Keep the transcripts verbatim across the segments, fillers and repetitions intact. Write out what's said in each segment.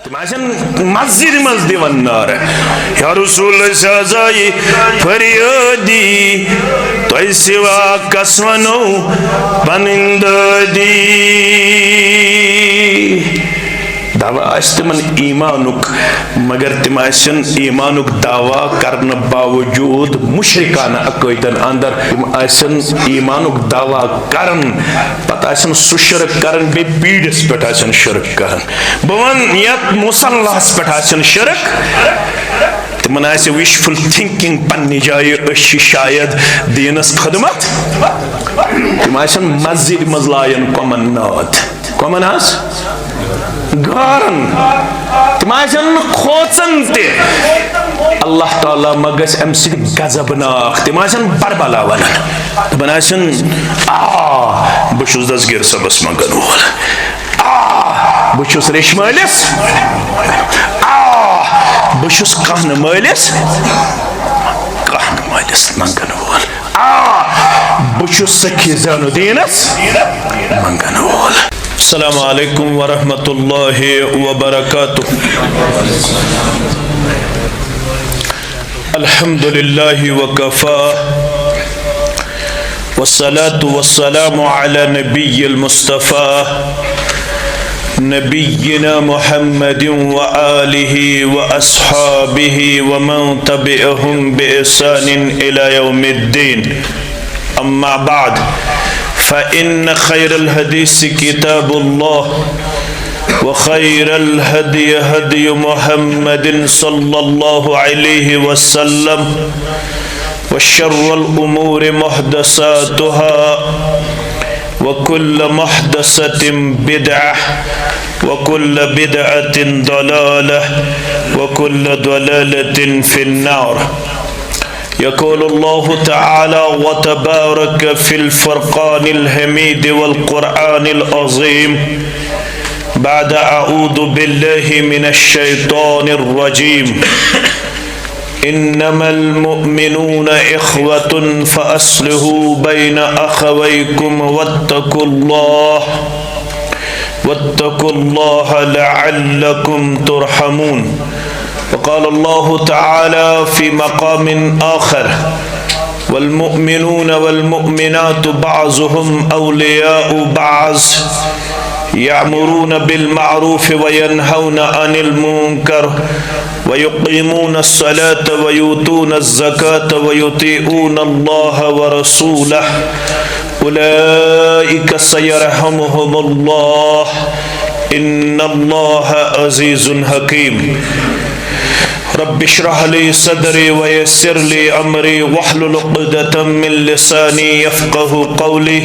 تِم آسن مسجد منٛز دِوان نعرٕ، یا رسول، أسۍ حظ آیہِ فریٲدی، تۄہہِ سوا کس ونو پنٕنۍ دٲدی؟ دعویٰ آسہِ تِمن ایمانُک، مگر تِم آسن ایمانُک دعویٰ کرنہٕ باوجود مشرکانہ عقٲیدن اندر۔ تِم آسن ایمانُک دعویٰ کران، پتہٕ آسن سُہ شرک کران، بیٚیہِ پیٖرِس پٮ۪ٹھ آسن شرک کران۔ بہٕ وَنہٕ، یَتھ مُصلَس پٮ۪ٹھ آسن شرک، تِمن آسہِ wishful thinking پننہِ جایہِ، أسۍ چھِ شاید دیٖنس خدمت۔ تِم آسن مسجد منٛز لایان کۄمن ناد۔ کۄمن حظ؟ گارن۔ تِم آسن نہٕ کھوژان تہِ۔ اللہ تعالیٰ ما گژھِ اَمہِ سۭتۍ غضبناک۔ تِم آسن بربلا ونان۔ دپان آسن، آ، بہٕ چھُس دستگیر صٲبس منٛگن وول۔ آ، بہٕ چھُس ریشمٲلِس۔ آ، بہٕ چھُس کانہہ مٲلِس۔ کانہہ مٲلِس منٛگن وول۔ آ، بہٕ چھُس سخی زین الدینس منٛگن وول۔ السلام علیکم ورحمۃ اللہ وبرکاتہ۔ الحمد للہ وکفی، والصلاة والسلام علی نبی المصطفی، نبینا محمد وآلہ وأصحابہ ومن تبعهم بإحسان إلی یوم الدین۔ أما بعد، فإن خير الحديث كتاب الله، وخير الهدي هدي محمد صلى الله عليه وسلم، وشر الأمور محدثاتها، وكل محدثة بدعة، وكل بدعة ضلالة، وكل ضلالة في النار. يقول الله تعالى وتبارك في الفرقان الحميد والقرآن العظيم بعد أعوذ بالله من الشيطان الرجيم: إنما المؤمنون إخوة فأصلحوا بين أخويكم واتقوا الله، واتقوا الله لعلكم ترحمون. وقال الله تعالى في مقام آخر: والمؤمنون والمؤمنات بعضهم أولياء بعض، يأمرون بالمعروف وينهون عن المنكر، ويقيمون الصلاة ويؤتون الزكاة ويطيعون الله ورسوله، أولئك سيرحمهم الله، إن الله عزيز حكيم. رب اشرح لي صدري ويسر لي أمري واحلل عقدة من لساني يفقه قولي.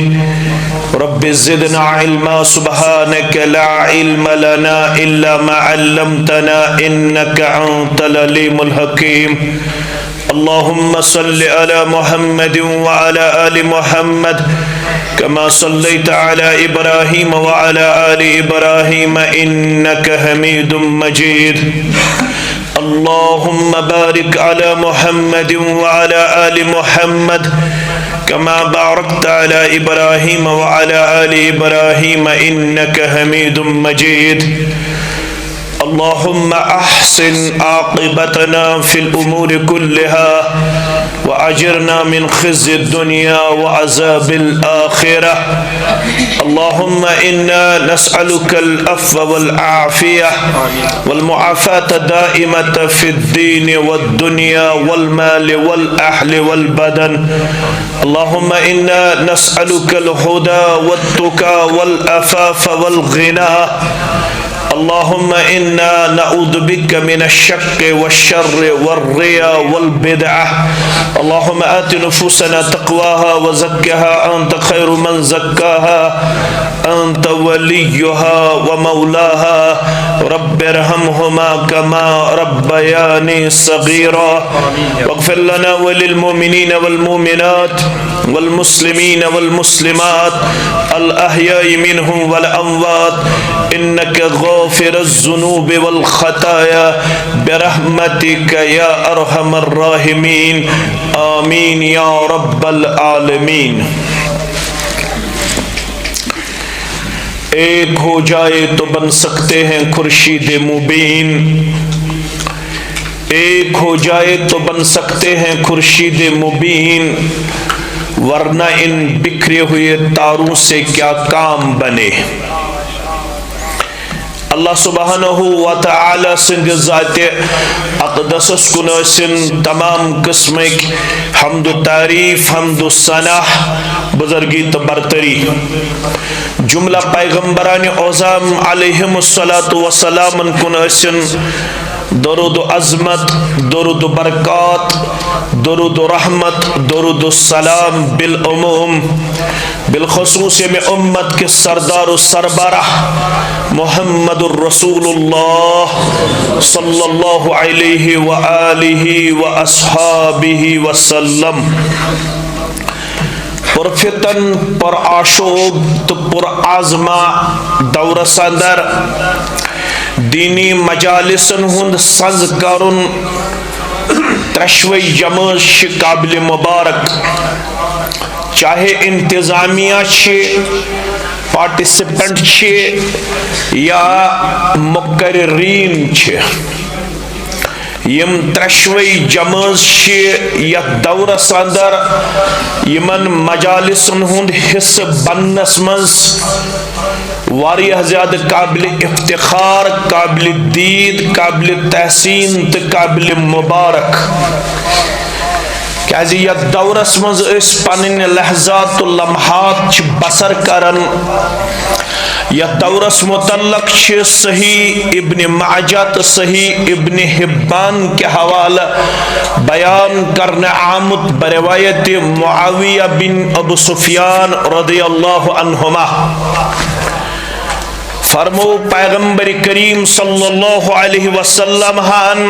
رب زدنا علما، سبحانك لا علم لنا إلا ما علمتنا، إنك أنت العليم الحكيم. اللهم صل على محمد وعلى آل محمد كما صليت على إبراهيم وعلى آل إبراهيم إنك حميد مجيد. اللهم بارك على محمد وعلى آل محمد كما باركت على إبراهيم وعلى آل إبراهيم إنك حميد مجيد. اللهم أحسن عاقبتنا في الأمور كلها، وأجرنا من خزي الدنيا وعذاب الآخرة. اللهم إنا نسألك العفو والعافية والمعافاة الدائمة في الدين والدنيا والمال والأهل والبدن. اللهم إنا نسألك الهدى والتقى والعفاف والغنى. اللهم إنا نعوذ بك من الشق والشر والرياء والبدعة. اللهم آت نفوسنا تقواها وزكها أنت خير من زكاها أنت وليها ومولاها. رب ارحمهما كما ربياني صغيرا. واغفر لنا وللمؤمنين والمؤمنات والمسلمين والمسلمات الأحياء منهم والأموات، إنك غافر الذنوب والخطايا برحمتك يا أرحم الراحمين. آمين يا رب العالمين. ایک ہو جائے تو بن سکتے ہیں خورشید مبین، ایک ہو جائے تو بن سکتے ہیں خورشید مبین، ورنہ ان بکھرے ہوئے تاروں سے کیا کام بنے۔ اللہ سبحانہ و تعالی سٕنٛدِ ذاتِ اقدسس کُن ٲسِن تمام قٕسمٕکۍ حمد و تعریٖف، حمد و ثنا، بزرگی تہٕ برتری۔ جملہ پیغمبرانِ عظام علیہم الصلوۃ والسلامن کُن ٲسِن درود و عظمت، درود و برکات، درود و رحمت، درود و سلام بالعموم، بالخصوص ییٚمہِ امت کِس سردار و سربراہ محمد رسول اللہ صلی اللہ علیہ و آلہ و اصحابہ وسلم۔ پرفتن، پر آشوب تہٕ پر آزما دورس اندر دینی مجالسن ہُنٛد سنز کرُن ترٛشوے جمٲژ چھِ قابل مبارک، چاہے انتظامیہ چھِ، پارٹیسپنٹ چھِ یا مقررین چھِ۔ یِم ترٛشوے جمٲژ چھِ یتھ دورس اندر یِمن مجالسن ہُنٛد حصہٕ بننس منٛز واریاہ زیادٕ قابل افتخار، قابل دید، قابل تحسین تہٕ قابل مبارک۔ کیازِ یتھ دورس منٛز أسۍ پنٕنۍ لحظات و لمحات چھِ بسر کران، یتھ دورس متعلق چھِ صحیح ابن ماجہ تہٕ صحیح ابن حبان کہِ حوالہٕ بیان کرنہٕ آمُت بروایت معاویہ بن ابو سفیان رضی اللہ عنہما۔ فرمو پیغمبر کریم صلی اللہ علیہ وسلم ہن،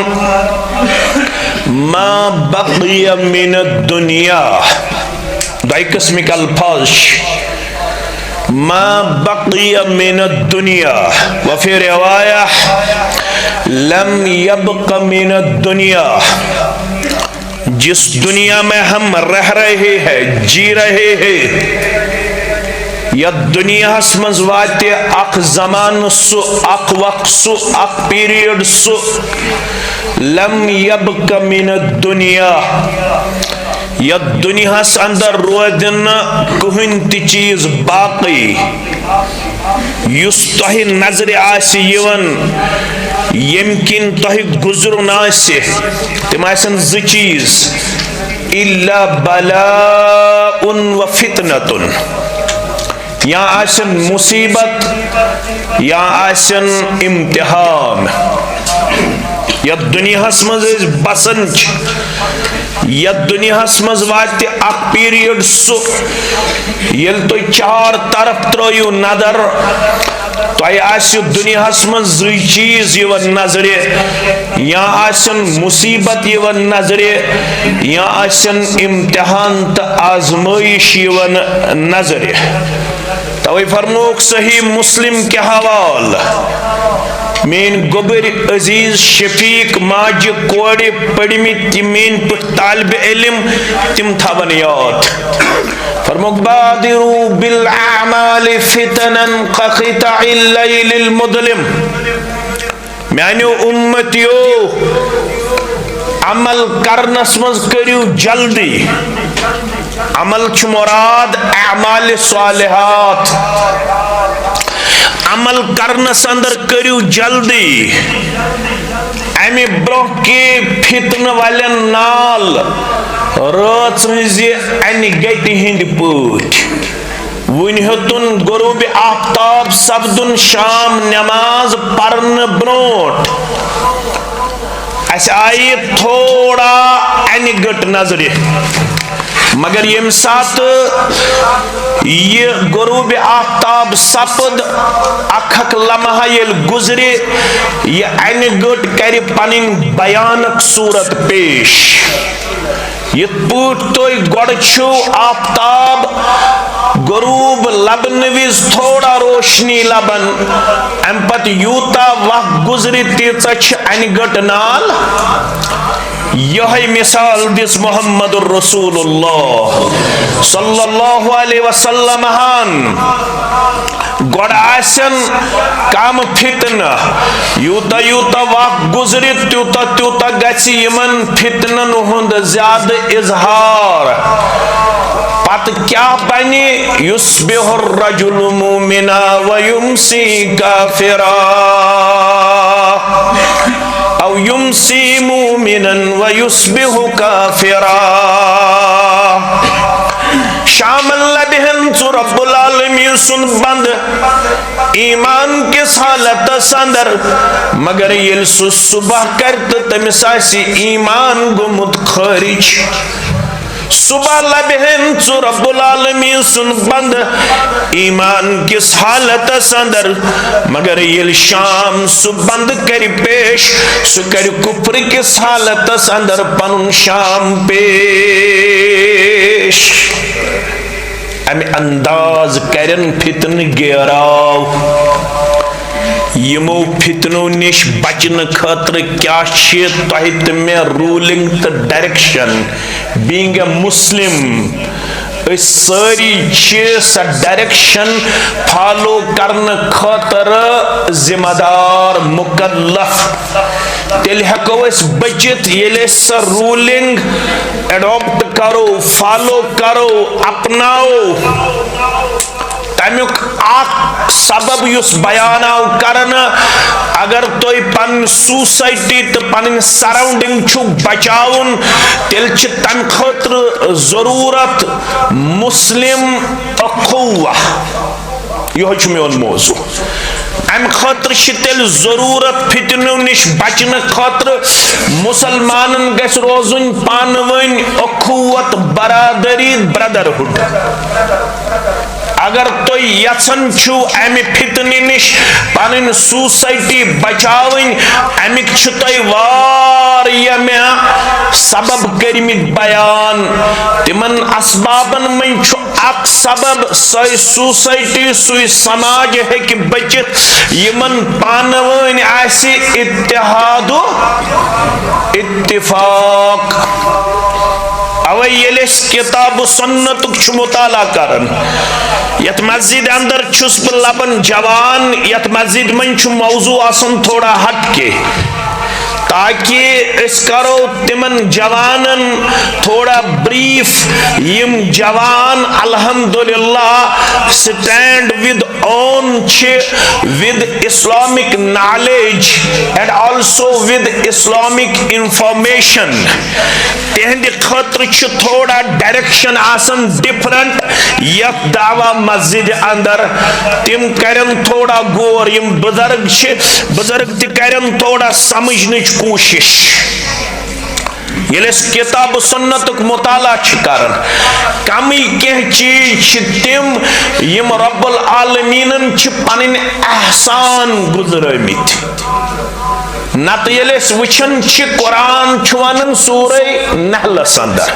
ما بقی من الدنیا، دۄیہِ قٕسمٕکۍ الفاظ چھِ، ما بقی من الدنیا، وفی روایہ، لم یبق من الدنیا، جس دنیا میں ہم رہ رہے ہیں، جی رہے ہیں، یتھ دنیاہس منٛز واتہِ اکھ زمانہٕ سُہ، اکھ وقت سُہ، اکھ پیریڈ سُہ، لم یبق من الدنیا، یتھ دنیاہس اندر روزِ نہٕ کٕہٕنۍ تہِ چیٖز باقٕے۔ یُس تۄہہِ نظرِ آسہِ یِوان، ییٚمہِ کِنۍ تۄہہِ گُزرُن آسہِ، تِم آسن زٕ چیٖز، الا بلاء و فتنة، یا آسن مصیبت، یا آسن امتحان۔ یتھ دنیاہس منٛز أسۍ بسان چھِ، یتھ دنیاہس منٛز واتہِ اکھ پیریڈ سُہ، ییٚلہِ تُہۍ چار طرف ترٲیِو نظر، تۄہہِ آسہِ دنیاہس منٛز زٕے چیٖز یِوان نظرِ، یا آسن مصیبت یِوان نظرِ، یا آسن امتحان تہٕ آزمٲیش یِوان نظرِ۔ توے فرمووُکھ صحیح مسلم کہِ حوالہٕ، میٲنۍ گوٚبٕرۍ عزیز شفیق ماجہِ کورِ پٔرمٕتۍ تہِ میٲنۍ پٲٹھۍ طالب علم، تِم تھاون یاد۔ فرمووُکھ، بادروا بالاعمال فتنا کقطاع اللیل المظلم۔ میانیو امتیو، عمل کرنس منٛز کٔرِو جلدی۔ عمل چھُ مراد اعمال صالحات۔ عمل کرنس اندر کٔرِو جلدی۔ امہِ برونٛہہ کہِ فتنہٕ والٮ۪ن نال رٲژ ہٕنٛزِ انہِ گٹہِ ہٕنٛدۍ پٲٹھۍ۔ وُنہِ ہیوٚتُن غروب آفتاب سپدُن شام نماز پرنہٕ برونٛٹھ۔ اسہِ آیہِ تھوڑا انہِ گٔٹ نظرِ، مگر ییٚمہِ ساتہٕ یہِ غروب آفتاب سپد، اکھ اکھ لمحہ ییٚلہِ گُزرِ، یہِ انہِ گٔٹ کرِ پنٕنۍ بیانک صورت پیش۔ یِتھ پٲٹھۍ تُہۍ گۄڈٕ چھِو آفتاب غروب لبنہٕ وِزِ تھوڑا روشنی لبان، اَمہِ پتہٕ یوٗتاہ وق گُزرِ، تیٖژاہ چھِ اَنہِ گٔٹ نال۔ یِہوٚے مثال دِژ محمد رسول اللہ صلی اللہ علیہ وسلم ہن۔ گۄڈٕ آسن کم فتنہٕ، یوٗتاہ یوٗتاہ وق گُزرِ، تیوٗتاہ تیوٗتاہ گژھِ یِمن فتنن ہُنٛد زیادٕ اظہار۔ پتہٕ کیٛاہ بنہِ؟ یصبح الرجل مؤمنا ویمسی کافرا، او یمسی مؤمنا ویصبح کافرا۔ شامن لبہِ ہن ژٕ رب العالمین سُنٛد بندٕ ایمان کِس حالتس اندر، مگر ییٚلہِ سُہ صبح کرِ تہٕ تٔمِس آسہِ ایمان گوٚمُت خٲرج۔ صبح لبہِ ہن ژٕ رب العالمین سُنٛد بندٕ ایمان کِس حالتس اندر، مگر ییٚلہِ شام سُہ بندٕ کرِ پیش، سُہ کرِ کفر کِس حالتس اندر پنُن شام پیش۔ امہِ انداز کرن فتنہٕ گیراو۔ یِمو فتنو نِش بچنہٕ خٲطرٕ کیٛاہ چھِ تۄہہِ تہٕ مےٚ ruling تہٕ direction؟ Being a Muslim، أسۍ سٲری چھِ سۄ direction follow کرنہٕ خٲطرٕ ذمہ دار، مکلف۔ تیٚلہِ ہٮ۪کو أسۍ بٔچِتھ، ییٚلہِ أسۍ سۄ ruling adopt کرو، follow کرو، اپناوو۔ تمیُک اکھ سبب یُس بیان آو کرنہٕ، اگر تُہۍ پنٕنۍ society تہٕ پنٕنۍ surrounding چھُو بچاوُن، تیٚلہِ چھِ تمہِ خٲطرٕ ضروٗرت مسلم اخوہ۔ یِہوٚے چھُ میون موضوع۔ امہِ خٲطرٕ چھِ تیٚلہِ ضروٗرت فتنو نِش بچنہٕ خٲطرٕ مسلمانن گژھِ روزُن پانہٕ ؤنۍ اخوت، برادری، brotherhood۔ اگر تُہۍ یژھان چھِو امہِ فتنہٕ نِش پنٕنۍ society بچاوٕنۍ، امِکۍ چھِ تۄہہِ واریاہ مےٚ سبب کٔرمٕتۍ بیان۔ تِمن اسبابن منٛز چھُ اکھ سبب، سۄے society، سُے سماج ہیٚکہِ بٔچِتھ، یِمن پانہٕ ؤنۍ آسہِ اتحاد و اتفاق۔ اوے ییٚلہِ أسۍ کتاب و سنتُک چھُ مطالعہ کران، یتھ مسجد اندر چھُس بہٕ لبان جوان، یتھ مسجد منٛز چھُ موضوع آسان تھوڑا ہٹ کے، تاکہ أسۍ کرو تِمن جوانن تھوڑا brief۔ یِم جوان الحمدللہ stand with own چھِ with Islamic knowledge and also with Islamic information۔ تِہنٛدِ خٲطرٕ چھِ تھوڑا direction آسان different یتھ دعویٰ مسجد اندر۔ تِم کرن تھوڑا غور، یِم بزرگ چھِ، بزرگ تہِ کرن تھوڑا سمجھنٕچ کوٗشش۔ ییٚلہِ أسۍ کتاب و سنتُک مطالعہ چھِ کران، کمٕے کینٛہہ چیٖز چھِ تِم، یِم رب العالمینن چھِ پنٕنۍ احسان گُزرٲومٕتۍ۔ نتہٕ ییٚلہِ أسۍ وٕچھان چھِ، قرآن چھُ ونان سورہ نحلس اندر،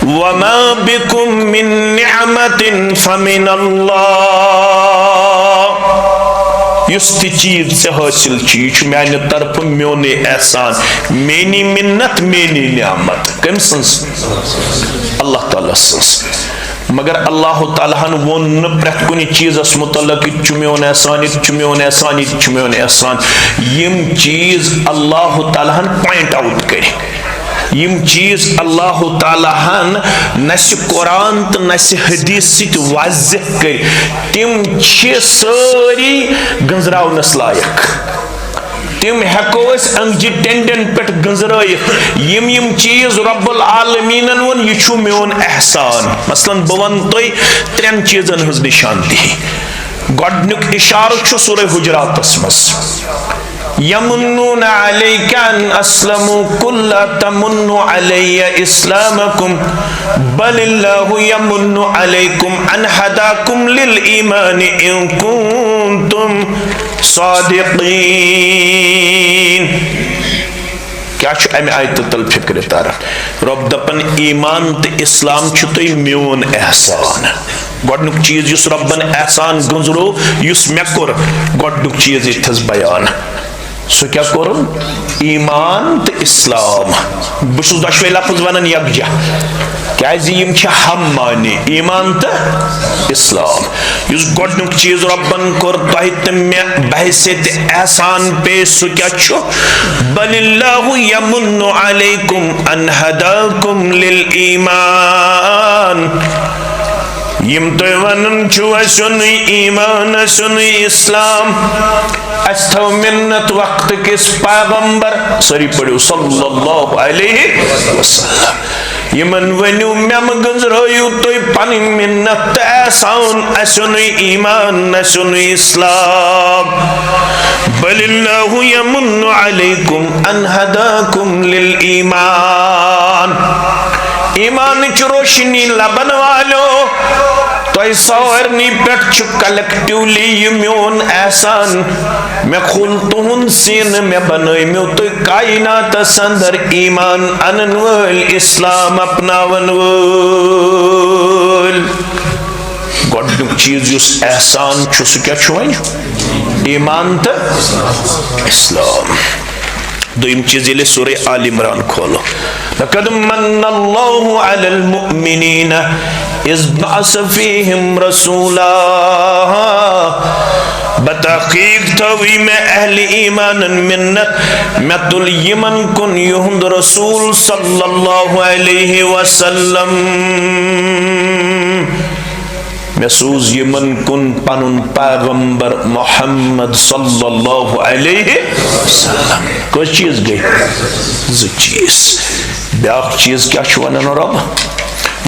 وما بكم من نعمة فمن الله۔ یُس تہِ چیٖز ژےٚ حٲصِل چھُ، یہِ چھُ میانہِ طرفہٕ میونُے احسان، میٲنی مِنت، میٲنی نعمت۔ کٔمۍ سٕنٛز؟ اللہ تعالیٰ سٕنٛز۔ مگر اللہ تعالیٰ ہن ووٚن نہٕ پرٛٮ۪تھ کُنہِ چیٖزس مُتعلق، "یہِ تہِ چھُ میون احسان، یہِ تہِ چھُ میون احسان، یہِ تہِ چھُ میون احسان۔" یِم چیٖز اللہ تعالیٰ ہن point out کٔرۍ، یِم چیٖز اللہ تعالیٰ ہن نسہِ قرآن تہٕ نسہِ حدیث سۭتۍ واضح کٔرۍ، تِم چھِ سٲری گٔنزراونس لایق۔ تِم ہیٚکو أسۍ أنٛگجہِ ٹیٚنٛڈٮ۪ن پٮ۪ٹھ گٔنزرٲیِتھ۔ یِم یِم چیٖز رب العالمیٖنن ووٚن، یہِ چھُ میون احسان۔ مثلاً، بہٕ وَنہٕ تۄہہِ ترٛٮ۪ن چیٖزن ہٕنٛز نِشاندِہی۔ گۄڈٕنیُک اِشارٕ چھُ سورہ حجراتس منٛز، "یمنون علیک ان اسلموا، قل لا تمنوا علی اسلامکم، بل اللہ یمن علیکم ان ہداکم للایمان ان کنتم صادقین۔" کیا چھُ امہِ آیتہٕ تل فکرِ تران؟ رۄب دپان، ایمان تہٕ اسلام چھُ تۄہہِ میون احسان۔ گۄڈنیُک چیٖز یُس رۄبن احسان گٔنٛزرو، یُس مےٚ کوٚر، گۄڈنیُک چیٖز ییٚتہِ تھس بیان۔ سُہ کیٛاہ کوٚرُن؟ ایمان تہٕ اسلام۔ بہٕ چھُس دۄشوے لفظ ونان یکجا، کیازِ یِم چھِ ہم معنی، ایمان تہٕ اسلام۔ یُس گۄڈنیُک چیٖز رۄبن کوٚر تۄہہِ تہٕ مےٚ بحیثیت احسان پیش، سُہ کیٛاہ چھُ؟ بل اللہ یمن علیکم ان ہداکم للایمان۔ یِم تُہۍ ونان چھِو، اسہِ اوٚنُے ایمان، اسہِ اوٚنُے اسلام، اسہِ تھٲو منت وقت کِس پیغمبر، سٲری پٔرِو صلی اللہ علیہ وسلم۔ یِمن ؤنِو، مےٚ مہٕ گٔنٛزرٲیِو تُہۍ پنٕنۍ منت تہٕ احسان، اسہِ اوٚنُے ایمان، اسہِ اوٚنُے اسلام۔ بل اللہ یمن علیکم ان ہداکم للایمان۔ ایمانٕچ روشنی لبن والو، تۄہہِ سارنٕے پٮ۪ٹھ چھُ کلیکٹیولی یہِ میون احسان۔ مےٚ کھول تُہُنٛد سینہٕ، مےٚ بنٲومو تُہۍ کائناتس اندر ایمان انن وٲلۍ، اسلام اپناون وٲلۍ۔ گۄڈنیُک چیٖز یُس احسان چھُ، سُہ کیٛاہ چھُ وۄنۍ؟ ایمان تہٕ اسلام۔ دوٚیِم چیٖز، ییٚلہِ أسۍ سورہ آل عمران کھولو، لقد من اللہ علی المؤمنین اذ بعث فیہم رسولا۔ بتحقیق تھٲوٕے مےٚ اہل ایمانن منت، مےٚ تُل یِمن کُن یِہُنٛد رسول صلی اللہ علیہ وسلم۔ مےٚ سوٗز یِمن کُن پنُن پیغمبر محمد صلی اللہ علیہ وسلم۔ کٔژ چیٖز گٔے؟ زٕ چیٖز۔ بیٛاکھ چیٖز کیٛاہ چھُ ونان رۄب؟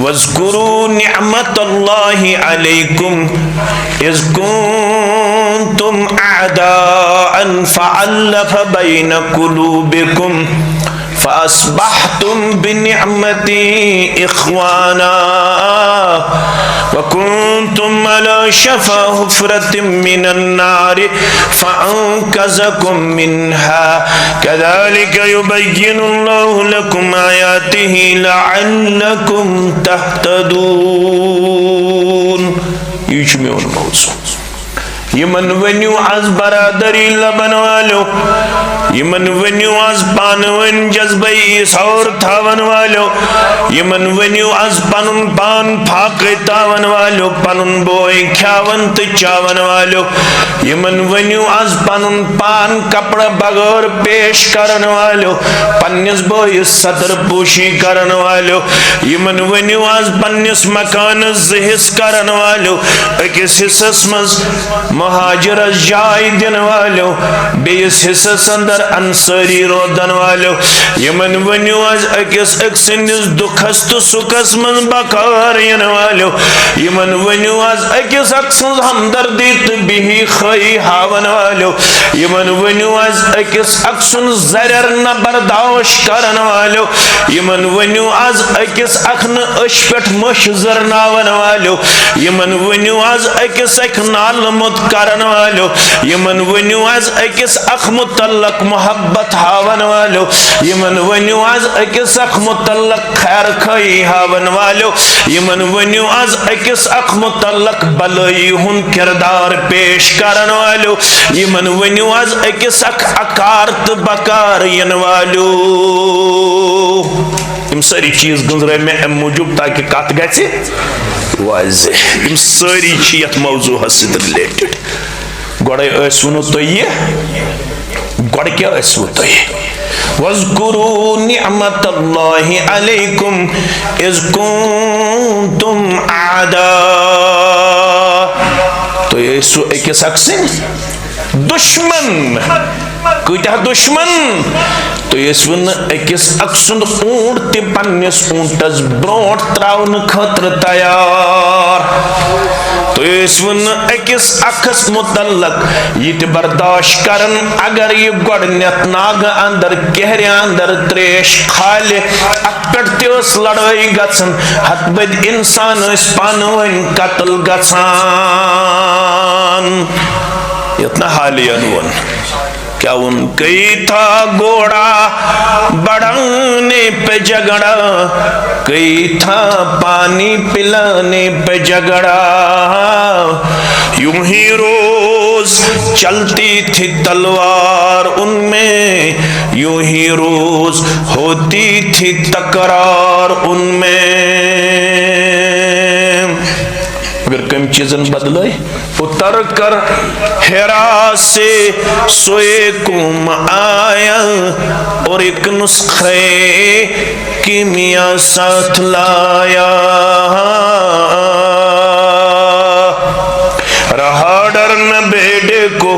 واذکروا نعمت اللہ علیکم اذ کنتم اعداء فالف بین قلوبکم فأصبحتم بنعمته إخوانا وكنتم على شفا حفرة من النار فأنقذكم منها كذلك يبين الله لكم آياته لعلكم تهتدون۔ یہِ چھُ میون موضوع۔ یِمن ؤنِو از برادری لبن والو، یِمن ؤنِو از پانہٕ ؤنۍ جذبہٕ ایثار تھاون والو، یِمن ؤنِو از پنُن پان فاقے تاون والو، پنُن بوے کھیاون تہٕ چاون والو، یِمن ؤنِو از پنُن پان کپڑٕ بغٲر پیش کرن والو، پننِس بٲیِس ستر پوشی کرن والو، یِمن ؤنِو از پننِس مکانس زٕ حصہٕ کرن والو، أکِس حصس منٛز مہاجرس جاے دِنہٕ والیو، بیٚیِس حصس اندر انصٲری روزن والیو، یِمن ؤنِو از أکِس أکۍ سٕنٛدِس دُکھس تہٕ سُکھس منٛز بکار یِنہٕ والیو، یِمن ؤنِو از أکِس اکھ سٕنٛز ہمدردی تہٕ بِہی خٲہی ہاون والیو، یِمن ؤنِو از أکِس اکھ سُنٛد زرٮ۪ر نہ برداشت کرن والیو، یِمن ؤنِو از أکِس اکھ نہٕ أچھ پٮ۪ٹھ مٔچھ زٕرناون والیو، یِمن ؤنِو از أکِس اکھ نالہٕ موٚت کرن والیو، یِمن ؤنِو از أکِس اکھ متعلق محبت ہاون والیو، یِمن ؤنِو از أکِس اکھ متعلق خیر خٲہی ہاون والیو، یِمن ؤنِو از أکِس اکھ متعلق بلٲیی ہُنٛد کردار پیش کرن والیو، یِمن ؤنِو از أکِس اکھ اکار تہٕ بکار یِنہٕ والیو۔ یِم سٲری چیٖز گٔنٛزرٲے مےٚ اَمہِ موٗجوٗب تاکہِ کَتھ گژھِ واضح۔ یِم سٲری چھِ یَتھ موضوٗعَس سۭتۍ related۔ گۄڈَے ٲسۍ ووٚنوُ تۄہہِ یہِ، گۄڈٕ کیٛاہ ٲسۍ ووٚن تۄہہِ؟ واذکروا نعمت اللہ علیکم اذ کنتم اعداء۔ تُہۍ ٲسِو أکِس اکھ سٕنٛدۍ دُشمن۔ کۭتیاہ دُشمن؟ تُہۍ ٲسِو نہٕ أکِس اکھ سُنٛد اوٗنٹ تہِ پننِس اوٗنٹس برونٛٹھ تراونہٕ خٲطرٕ تیار۔ تُہۍ ٲسِو نہٕ أکِس اکھس متعلق یہِ تہِ برداشت کران، اگر یہِ گۄڈٕنیتھ ناگہٕ اندر، کہرِ اندر تریش کھالہِ، اتھ پٮ۪ٹھ تہِ ٲس لڑٲے گژھان، ہتہٕ بٔدۍ انسان ٲسۍ پانہٕ ؤنۍ قتل گژھان۔ یتھ نہ حالیَن ووٚن۔ کیا ان کئی تھا گھوڑا بڑھانے پہ جھگڑا، کئی تھا پانی پلانے پہ جھگڑا؟ یوں ہی روز چلتی تھی تلوار ان میں، یوں ہی روز ہوتی تھی تکرار ان میں۔ مگر کم چیزن بدلے، اتر کر حرا سے سوئے قوم آیا اور ایک نسخہ کیمیا ساتھ لایا۔ رہا ڈر نہ بیڑے کو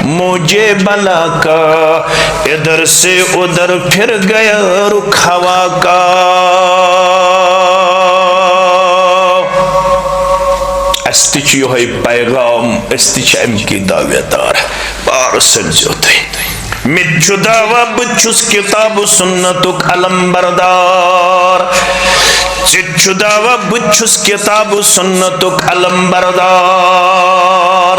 موجے بلا کا، ادھر سے ادھر پھر گیا رخ ہوا کا۔ اسہِ تہِ چھُ یِہوٚے پیغام، أسۍ تہِ چھِ اَمہِ کِتابہِ دار۔ بار سٔنزیو تُہۍ۔ مےٚ تہِ چھُ دعویٰ، بہٕ تہِ چھُس کِتاب و سُنتُک علم بردار۔ ژےٚ تہِ چھُ دعویٰ، بہٕ تہِ چھُس کِتاب و سُنتُک علم بردار۔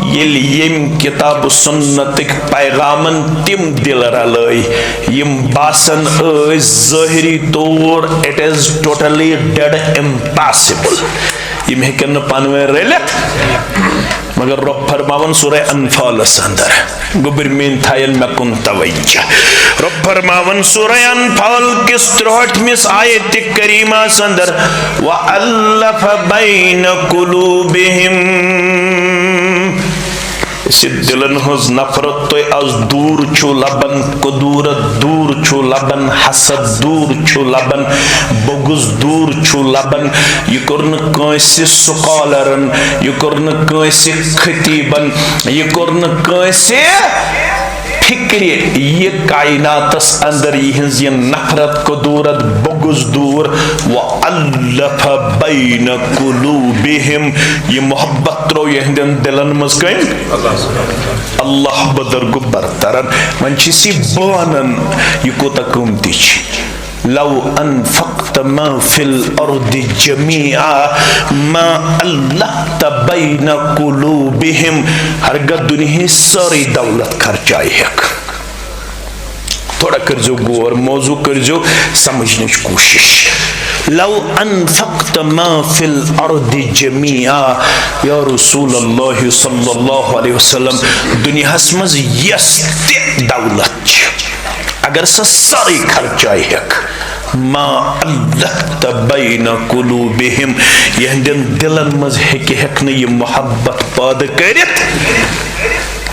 ییٚلہِ ییٚمۍ کِتاب و سُنتٕکۍ پیغامن تِم دِل رلٲے، یِم باسان ٲسۍ ظٲہری طور، it is totally dead, impossible۔ یِم ہیٚکن نہٕ پانہٕ ؤنۍ رٔلِتھ۔ مگر رۄب فرماوان سورہ انفالس اندر، گوٚبٕرۍ میٲنۍ تھاین مےٚ کُن توجہ۔ رۄب فرماوان سورہ انفال کِس ترٛہٲٹھمِس آیتِ کریمس اندر، وَأَلَّفَ بَيْنَ قُلُوبِهِمْ۔ یُس یہِ دِلن ہٕنٛز نفرت تۄہہِ از دوٗر چھُو لبان، کدورت دوٗر چھُو لبان، حسد دوٗر چھُو لبان، بغض دوٗر چھُو لبان، یہِ کوٚر نہٕ کٲنٛسہِ سکالرن، یہِ کوٚر نہٕ کٲنٛسہِ خطیبن، یہِ کوٚر نہٕ کٲنٛسہِ فکرِ، یہِ کائناتس اندر یِہنٛز یہِ نفرت، کدورت، بغض دوٗر۔ وَأَلَّفَ بَيْنَ قُلُوبِهِمْ، یہِ محبت ترٛوو یِہنٛدٮ۪ن دِلن منٛز کٔمۍ؟ اللہ بزرگ برترن۔ وۄنۍ چھِ أسۍ یہِ بانن، یہِ کوٗتاہ قۭمتی چھِ۔ لو انفقت ما فی الارض جمیعا ما الفت بین قلوبہم۔ ہرگاہ دنیاہٕچ سٲرٕے دولت خرچایہِ ہیکھ۔ تھوڑا کٔرزیو غور، موضوع کٔرزیو سمجھنٕچ کوٗشش۔ لو انفقت ما فی الارض جمیعا، یا رسول اللہ صلی اللہ علیہ وسلم، دنیاہس منٛز یۄس تہِ دولت چھِ، اگر سۄ سٲرٕے خرچایہِ ہیکھ، ما الفت بین قلوبہم، یہندٮ۪ن دلن منٛز ہیکہِ ہیکھ نہٕ یہِ محبت پٲدٕ کٔرِتھ۔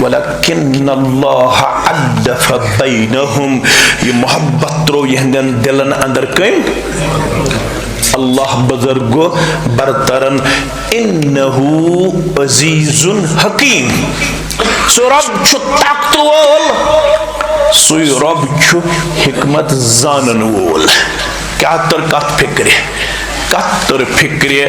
ولکن اللہ الف بینہم، یہِ محبت ترٛوو یہندٮ۪ن دلن اندر کٔمۍ؟ اللہ بزرگ برترن۔ انہ عزیز حکیم۔ سُہ رب چھُ طاقت وول، سُے رب چھُ حکمت زانن وول۔ کیٛاہ تٔر کتھ فکرِ؟ کتھ تٔر فکرِ؟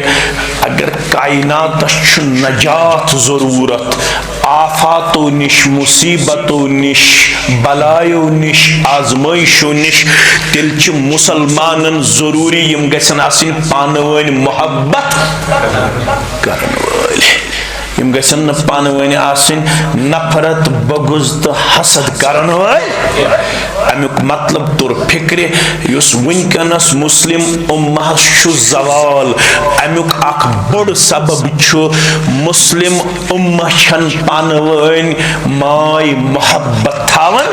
اگر کائناتس چھُ نجات ضرورت، آفاتو نِش، مصیبتو نِش، بلایو نِش، آزمٲیشو نِش، تیٚلہِ چھِ مُسلمانن ضروٗری یِم گژھن آسٕنۍ پانہٕ ؤنۍ محبت کرن وٲلۍ۔ یِم گژھن نہٕ پانہٕ ؤنۍ آسٕنۍ نفرت، بغض تہٕ حسد کرن وٲلۍ۔ امیُک مطلب توٚر فکرِ، یُس وٕنکیٚنس مسلم امہس چھُ زوال، امیُک اکھ بوٚڑ سبب چھُ مسلم امہ چھن پانہٕ ؤنۍ ماے محبت تھاوان۔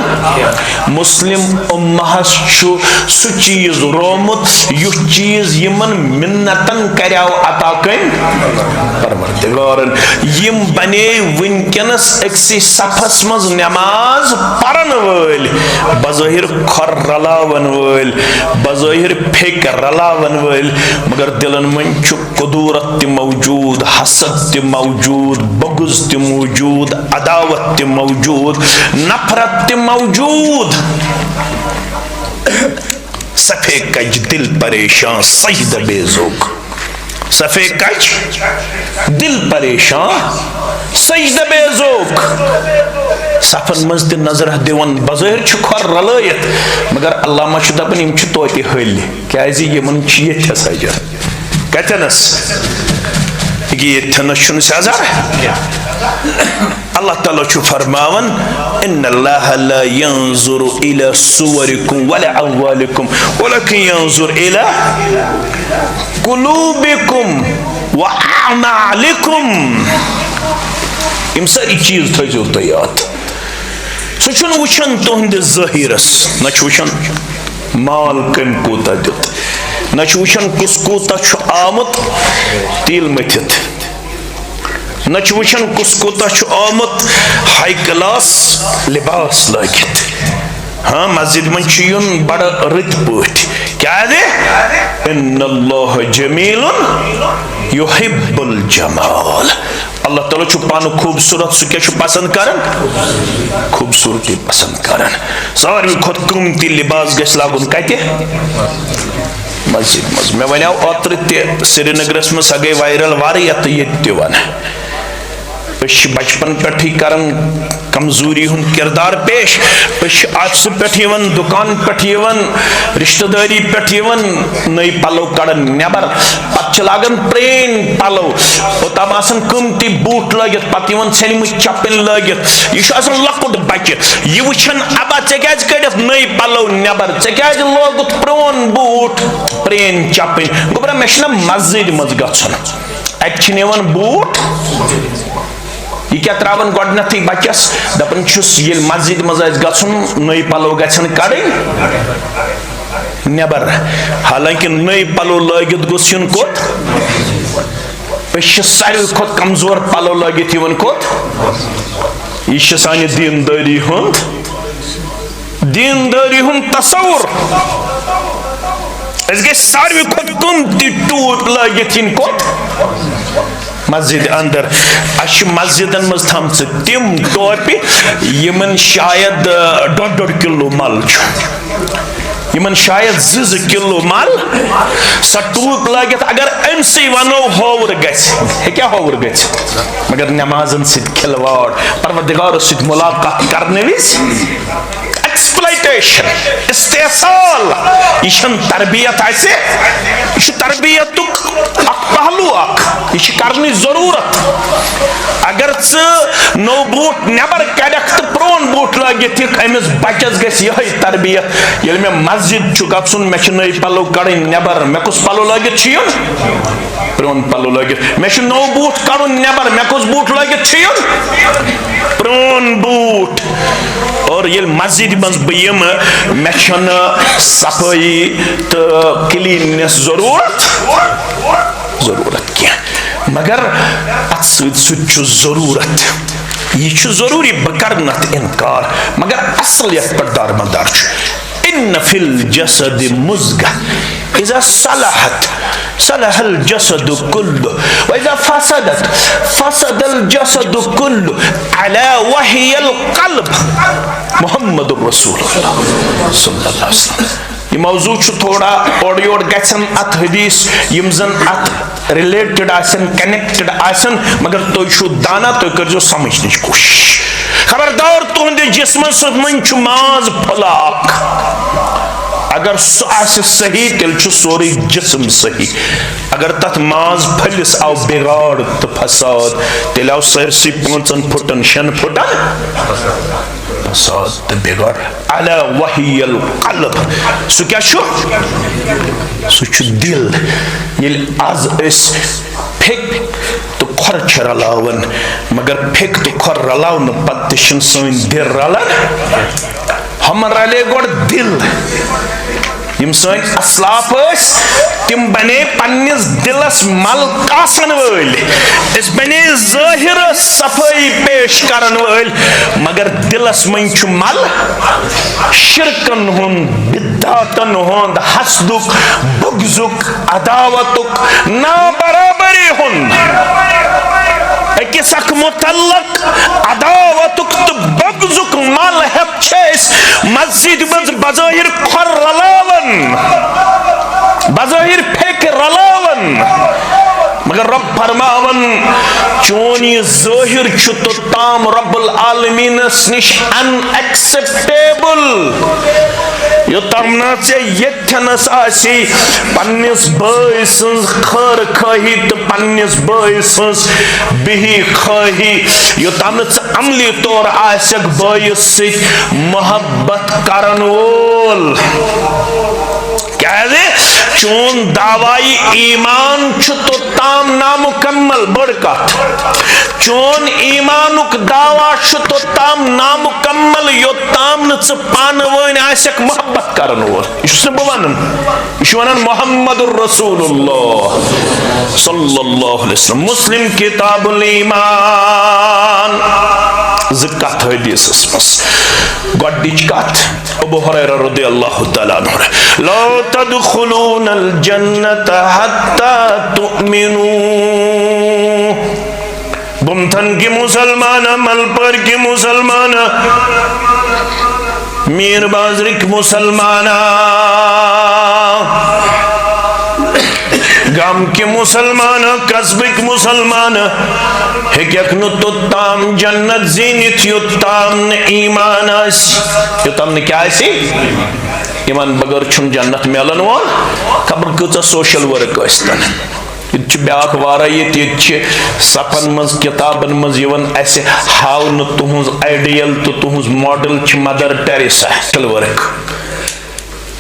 مسلم امہس چھُ سُہ چیز رومُت، یُتھ چیز یِمن منتن کریاو عطا کٔمۍ؟ پروردگارن۔ یِم بنے وٕنکیٚنس أکسٕے صفس منٛز نماز پرن وٲلۍ، بظٲہر کھۄر رلاون وٲلۍ، بظٲہر پھیٚکۍ رلاون وٲلۍ، مگر دلن منٛز چھُ کدورت تہِ موجود، حسد تہِ موجود، بغض تہِ موجود، عداوت تہِ موجود، نفرت تہِ موجود۔ صفے کج دل پریشان سجدہ بے ذوق۔ صفے کج دل پریشان سجدہ بے ذوق۔ صفن منٛز تہِ نظرہ دِوان، بظٲہر چھُ کھۄر رلٲیِتھ، مگر علامہ چھُ دپان، یِم چھِ توتہِ ۂلۍ۔ کیازِ یِمن چھِ ییٚتھٮ۪س اجر۔ کتٮ۪نس؟ یہِ ییٚتھٮ۪نس چھُنہٕ سیٚزر۔ اللہ تعالیٰ چھُ فرماوان، ان اللہ لا ينظر الى صوركم ولا اموالكم ولكن ينظر الى قلوبكم واعمالكم۔ یِم سٲری چیٖز تھٲیزیو تُہۍ یاد۔ سُہ چھُنہٕ وٕچھان تُہنٛدِس ظٲہِرس، نہ چھُ وٕچھان مال کٔمۍ کوٗتاہ دیُت، نہ چھُ وٕچھان کُس کوٗتاہ چھُ آمُت تیٖل مٔتھِتھ، نہ چھُ وٕچھان کُس کوٗتاہ چھُ آمُت ہائی کلاس لباس لٲگِتھ۔ ہاں، مسجد منٛز چھُ یُن بڑٕ رٕتۍ پٲٹھۍ۔ کیٛازِ؟ ان اللہ جمیل یحب الجمال۔ اللہ تعالیٰ چھُ پانہٕ خوٗبصوٗرت، سُہ کیٛاہ چھُ پسنٛد کران؟ خوٗبصوٗرتی پسنٛد کران۔ ساروی کھۄتہٕ قۭمتی لباس گژھِ لاگُن کتہِ؟ مسجد منٛز۔ مےٚ ونیٛاو اوترٕ تہِ، سرینگرس منٛز سۄ گٔے وائرل واریاہ تہٕ ییٚتہِ تہِ ونہٕ۔ أسۍ چھِ بچپن پٮ۪ٹھٕے کران کمزوری ہُنٛد کردار پیش۔ أسۍ چھِ آفسہٕ پٮ۪ٹھ یِوان، دُکان پٮ۪ٹھ یِوان، رشتہٕ دٲری پٮ۪ٹھ یِوان، نٔے پلو کڑان نٮ۪بر، پتہٕ چھِ لاگان پرٛٲنۍ پلو، اوٚتام آسان قۭمتی بوٗٹھ لٲگِتھ، پتہٕ یِوان ژھیٚنمٕتۍ چپٕنۍ لٲگِتھ۔ یہِ چھُ آسان لۄکُٹ بچہِ، یہِ وٕچھان، ابا، ژےٚ کیٛازِ کٔڑِتھ نٔے پلو نٮ۪بر؟ ژےٚ کیٛازِ لوگُتھ پرٛون بوٗٹھ، پرٛٲنۍ چپٕنۍ؟ گوٚبرا، مےٚ چھُنہ مسجدِ منٛز گژھُن، اتہِ چھِ نِوان بوٗٹھ۔ یہِ کیٛاہ ترٛاوان گۄڈٕنیتھٕے بچس؟ دپان چھُس، ییٚلہِ مسجدِ منٛز آسہِ گژھُن، نٔے پلو گژھن کڑٕنۍ نٮ۪بر۔ حالانکہ نٔے پلو لٲگِتھ گوٚژھ یُن کوٚت؟ أسۍ چھِ ساروی کھۄتہٕ کمزور پلو لٲگِتھ یِوان کوٚت؟ یہِ چھِ سانہِ دیٖندٲری ہُنٛد، دیٖندٲری ہُنٛد تصور۔ أسۍ گٔژھۍ ساروی کھۄتہٕ قۭمتی ٹوٗپۍ لٲگِتھ یِنۍ کوٚت؟ مسجد اندر۔ اسہِ چھِ مسجدن منٛز تھامژٕ تِم ٹوپہِ، یِمن شاید، آ، ڈۄڈ ڈۄڈ کِلوٗ مل چھُ، یِمن شاید زٕ زٕ کِلوٗ مل۔ سۄ ٹوٗپۍ لٲگِتھ اگر أمۍ سٕے ونو ہوُر گژھِ، ہیٚکیٛاہ ہوُر گٔژھِتھ؟ مگر نمازن سۭتۍ کھلواڑ، پروردگارس سۭتۍ ملاقات کرنہٕ وِزِ ایکسپلائٹیشن، استحصال، یہِ چھَنہٕ تربیت اَسہِ، یہِ چھُ تربیتُک اکھ پہلو اکھ، یہِ چھِ کرنٕچ ضروٗرت۔ اگر ژٕ نوٚو بوٗٹھ نٮ۪بر کڑکھ تہٕ پرٛون بوٗٹھ لٲگِتھ یِکھ، أمِس بچس گژھِ یِہوٚے تربیت۔ ییٚلہِ مےٚ مسجد چھُ گژھُن، مےٚ چھِ نٔے پلو کڑٕنۍ نٮ۪بر، مےٚ کُس پلو لٲگِتھ چھُ یُن؟ پرٛون پلو لٲگِتھ۔ مےٚ چھُ نوٚو بوٗٹھ کڑُن نٮ۪بر، مےٚ کُس بوٗٹھ لٲگِتھ چھُ یُن؟ پرٛون بوٗٹھ۔ اور ییٚلہِ مسجدِ منٛز بہٕ یِمہٕ، مےٚ چھَنہٕ صفٲیی تہٕ کلیننس ضروٗرت، ضروٗرت کینٛہہ، مگر اتھ سۭتۍ سۭتۍ چھُ ضروٗرت، یہِ چھُ ضروٗری، بہٕ کرٕ نہٕ اتھ انکار، مگر اصل یتھ پٮ۪ٹھ دارمدار چھُ، ان فی الجسد مضغہ، اذا صلحت صلح الجسد کلہ، و اذا فسدت فسد الجسد کلہ، الا وہی القلب۔ محمد رسول اللہ صلی اللہ علیہ وسلم۔ یہِ موضوع چھُ تھوڑا اورٕ یورٕ گژھان، اتھ حدیث یِم زن اتھ ریلیٹڈ آسن، کنیکٹڈ آسن، مگر تُہۍ چھِو دانا، تُہۍ کٔرزیو سمجھنٕچ کوٗشش۔ خبردار، تُہنٛدِس جسمس منٛز چھُ ماز پھوٚلہ اکھ۔ اگر سُہ آسہِ صحیح، تیٚلہِ چھُ سورُے جسم صحیح۔ اگر تتھ ماز پھٔلِس آو بگاڑ تہٕ فساد، تیٚلہِ آو سٲرسٕے پانٛژن پھُٹن، شٮ۪ن پھُٹن فساد تہٕ بگاڑ۔ الا وہی القلب۔ سُہ کیٛاہ چھُ؟ سُہ چھُ دِل۔ ییٚلہِ از أسۍ پھیٚکۍ تہٕ کھۄر چھِ رلاوان، مگر پھیٚکۍ تہٕ کھۄر رلاونہٕ پتہٕ تہِ چھِنہٕ سٲنۍ دِل رلان۔ ہُمن رلے گۄڈٕ دِل۔ یِم سٲنۍ اسلاف ٲسۍ، تِم بنے پننِس دِلس مل کاسن وٲلۍ۔ أسۍ بنے ظٲہرس صفٲیی پیش کرن وٲلۍ، مگر دِلس منٛز چھُ مل شرکن ہُنٛد، بدعتن ہُنٛد، حسدُک، بغضُک، عداوتُک، نابرابری ہُنٛد۔ أکِس اکھ متعلق عداوتُک تہٕ بغضُک مل ہٮ۪تھ چھِ أسۍ مسجدِ منٛز بظٲہر کھۄر رلاوان، بظٲہر پھیٚکۍ رلاوان، مگر رب فرماوان، چون یہِ ظٲہر چھُ توٚتام رب العالمینس نِش ان ایکسپٹیبل، یوٚتام نہٕ ژےٚ ییٚتھٮ۪نَس آسی پننِس بٲے سٕنٛز خٲر خٲہی تہٕ پننِس بٲے سٕنٛز بِہی خٲہی، یوٚتام نہٕ ژٕ عملی طور آسکھ بٲیِس سۭتۍ محبت کرن وول۔ کیازِ؟ چون دعوی ایمان چھُ توٚتام نامُکمل، بٔڑ کتھ۔ چون ایمانُک دعویٰ چھُ توٚتام نامُکمل، یوٚتام نہٕ ژٕ پانہٕ وٲنۍ آسکھ محبت کرن وول۔ یہِ چھُس نہٕ بہٕ ونان، یہِ چھُ ونان محمد رسول اللہ صلی اللہ علیہ وسلم۔ مسلم کتاب الایمان۔ زٕ کتھ حدیثس منٛز۔ گۄڈٕنِچ کتھ، ابو ہریرہ رضی اللہ تعالیٰ عنہ، لا تدخلون الجنة حتى تؤمنوا۔ بُمتھن کہِ مسلمان، ملپر کہِ مسلمان، میر بازرٕکۍ مسلمان، گامکہِ مسلمان، قصبٕکۍ مسلمان ہیٚکٮ۪کھ نہٕ توٚتام جنت زیٖنِتھ یوٚتام نہٕ ایمان آسہِ۔ یوٚتام نہٕ کیٛاہ آسہِ؟ ایمان بغٲر چھُنہٕ جنت میلن وول۔ خبر کۭژاہ سوشل ورک ٲسۍتن۔ ییٚتہِ چھِ بیٛاکھ وارہ، ییٚتہِ، ییٚتہِ چھِ صفن منٛز، کِتابن منٛز یِوان اَسہِ ہاونہٕ تُہُنٛز آیڈیل تہٕ تُہُنٛز ماڈل چھِ مدر ٹیریسا۔ Social work.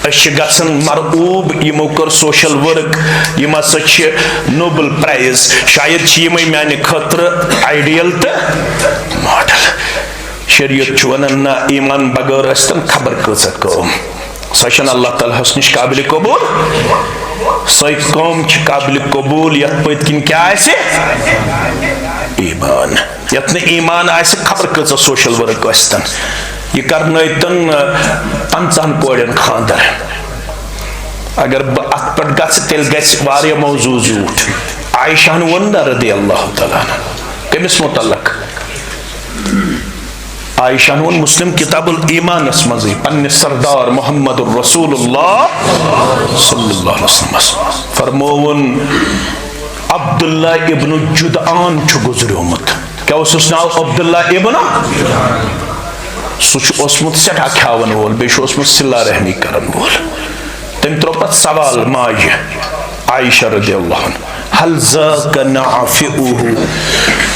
أسۍ چھِ گژھان مرعوب، یِمو کٔر سوشل ورک، یِم ہسا چھِ نوبل پرائز، شاید چھِ یِمے میانہِ خٲطرٕ آیڈیل تہٕ ماڈل۔ شریعت چھُ ونان، نہ، ایمان بغٲر ٲسۍتن خبر کۭژاہ کٲم، سۄ چھنہٕ اللہ تعالیٰ ہس نِش قابل قبول۔ سۄے کٲم چھِ قابل قبول یتھ پٔتۍ کِنۍ کیٛاہ آسہِ؟ ایمان۔ یتھ نہٕ ایمان آسہِ، خبر کۭژاہ سوشل ورک ٲسۍتن، یہِ کرنٲوتن، آ، پنژاہن کورٮ۪ن خانٛدر۔ اگر بہٕ اتھ پٮ۪ٹھ گژھٕ، تیٚلہِ گژھِ واریاہ موضوع زیوٗٹھ۔ عائشہ ہن ووٚن نہ رضی اللہ تعالیٰ عنہ، کٔمِس متعلق؟ عائشہ ہن ووٚن مسلم کتاب الایمانس منٛزٕے پننہِ سردار محمد رسول اللہ صلی اللہ علیہ وسلمس۔ فرمووُن، عبداللہ ابن جدعان چھُ گُزریومُت۔ کیٛاہ اوسُس ناو؟ عبداللہ ابن۔ سُہ چھُ اوسمُت سٮ۪ٹھاہ کھیاون وول، بیٚیہِ چھُ اوسمُت صلہ رحمی کرن وول۔ تٔمۍ ترٛوو پتہٕ سوال ماجہِ عائشہ رضی اللہ عنہ، "هل ذاك نافعه؟"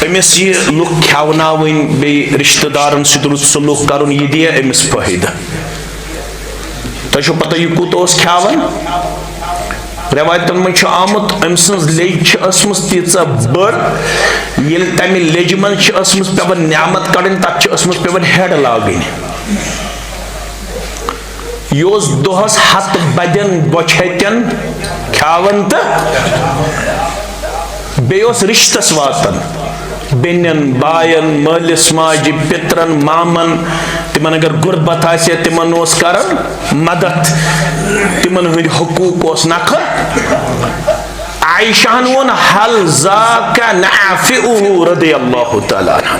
أمِس یہِ لُکھ کھیاوناوٕنۍ، بیٚیہِ رشتہٕ دارن سۭتۍ رُت سلوک کرُن، یہِ دِیا أمِس فٲیدٕ؟ تۄہہِ چھو پتہ یہِ کوٗتاہ اوس کھیاوان؟ روایتن منٛز چھُ آمُت، أمۍ سٕنٛز لیٚج چھِ ٲسمٕژ تیٖژاہ بٔڑ، ییٚلہِ تمہِ لیٚجہِ منٛز چھِ ٲسمٕژ پٮ۪وان نعمت کڑٕنۍ، تتھ چھِ ٲسمٕژ پٮ۪وان ہیڈ لاگٕنۍ۔ یہِ اوس دۄہس ہتہٕ بدٮ۪ن بۄچھِ ہتٮ۪ن کھیاوان تہٕ بیٚیہِ اوس رشتس واتان، بیٚنٮ۪ن، باین، مٲلِس ماجہِ، پِترن، مامن، تِمن اگر غربت آسہِ ہا، تِمن اوس کران مدد، تِمن ہٕنٛدۍ حقوٗق اوس نکھٕ۔ عائشہ ہن ووٚن، "هل ذاك نافعه؟" رضی اللہ تعالیٰ عنہ۔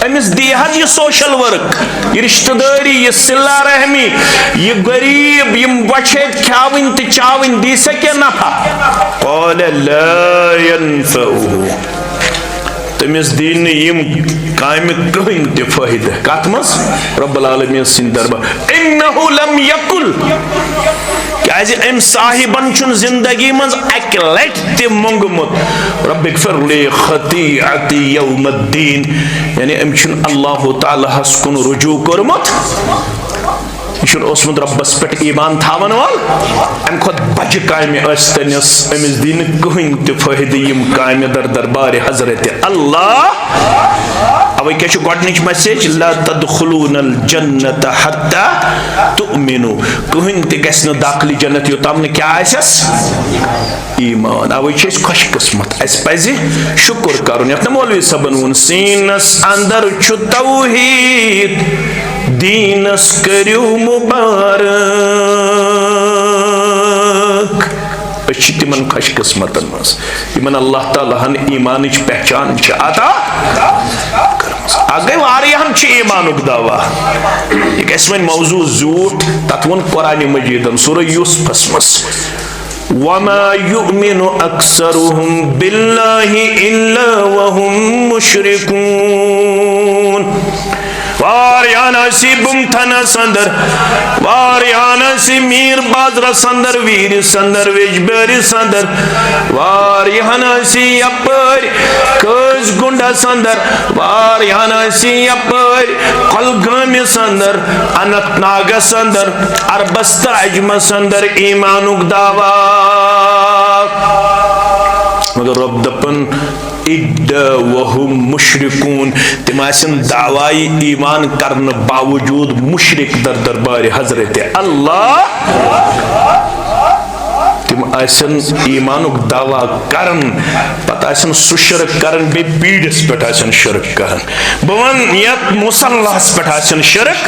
أمِس دی حظ یہِ سوشل ورک، یہِ رشتہٕ دٲری، یہِ صلہ رحمی، یہِ غریب، یِم بۄچھِ ہتۍ کھیاوٕنۍ تہٕ چاوٕنۍ، دی سا کینٛہہ نفع؟ قال لا ينفعه۔ تٔمِس دی نہٕ یِم کامہِ کٕہٕنۍ تہِ فٲیدٕ۔ کتھ منٛز؟ رب العالمین سٕنٛدِ دربار۔ انه لم يقل۔ کیازِ أمۍ صاحبن چھُنہٕ زندگی منٛز اکہِ لٹہِ تہِ موٚنگمُت، "رب اغفر لي خطيئتي يوم الدين"، یعنی أمۍ چھُنہٕ اللہ تعالیٰ ہس کُن رجوع کوٚرمُت۔ یہِ چھُنہٕ اوسمُت رۄبس پٮ۪ٹھ ایمان تھاوان وول۔ امہِ کھۄتہٕ بجہِ کامہِ ٲسۍ تٔمِس، أمِس دی نہٕ کٕہٕنۍ تہِ فٲیدٕ یِم کامہِ در دربارِ حضرت اللہ۔ اوے کیٛاہ چھُ گۄڈٕنِچ message؟ لا تدخلون الجنة حتى تؤمنوا۔ کٕہٕنۍ تہِ گژھِ نہٕ داخلہِ جنت یوٚتام نہٕ کیٛاہ آسٮ۪س؟ ایمان۔ اوے چھِ أسۍ خۄش قسمت، اَسہِ پَزِ شُکُر کَرُن۔ یَتھ نہٕ مولوی صٲبَن ووٚن، سیٖنَس اَندَر چھُ توحیٖد، دیٖنَس کٔرِو مُبارک۔ أسۍ چھِ تِمَن خۄش قسمتَن منٛز، یِمَن اللہ تعالیٰ ہَن ایٖمانٕچ پہچان چھِ عطا کٔرمٕژ۔ اَکھ گٔے، واریاہَن چھُ ایٖمانُک دعویٰ۔ یہِ گژھِ وۄنۍ موضوع زیوٗٹھ، تَتھ ووٚن قرآنِ مجیٖدَن سورہ یوسفَس منٛز، وما يؤمن أكثرهم بالله إلا وهم مشركون۔ واریاہن آسی بُمتھنس اندر، واریاہن آسی میر بازرس اندر، ویرس اندر، ویجبیٲرِس اندر، واریاہن آسی یپٲرۍ قٲضۍ گُنڈس اندر، واریاہن آسی یپٲرۍ کۄلگٲمِس اندر، اننت ناگس اندر، عربس تہٕ عجمس اندر ایمانُک دعویٰ۔ مگر رۄب دپان، اِدَّ وَهُمْ مُشْرِكُونَ، تِم آسن دعویٰ ایمان کرنہٕ باوجود مُشرِک در دربارِ حضرت اللہ۔ تِم آسن ایمانُک دعویٰ کران، پتہٕ آسن سُہ شرک کران، بیٚیہِ پیٖرِس پٮ۪ٹھ آسن شرک کران۔ بہٕ ونہٕ، یتھ مصلحس پٮ۪ٹھ آسن شرک۔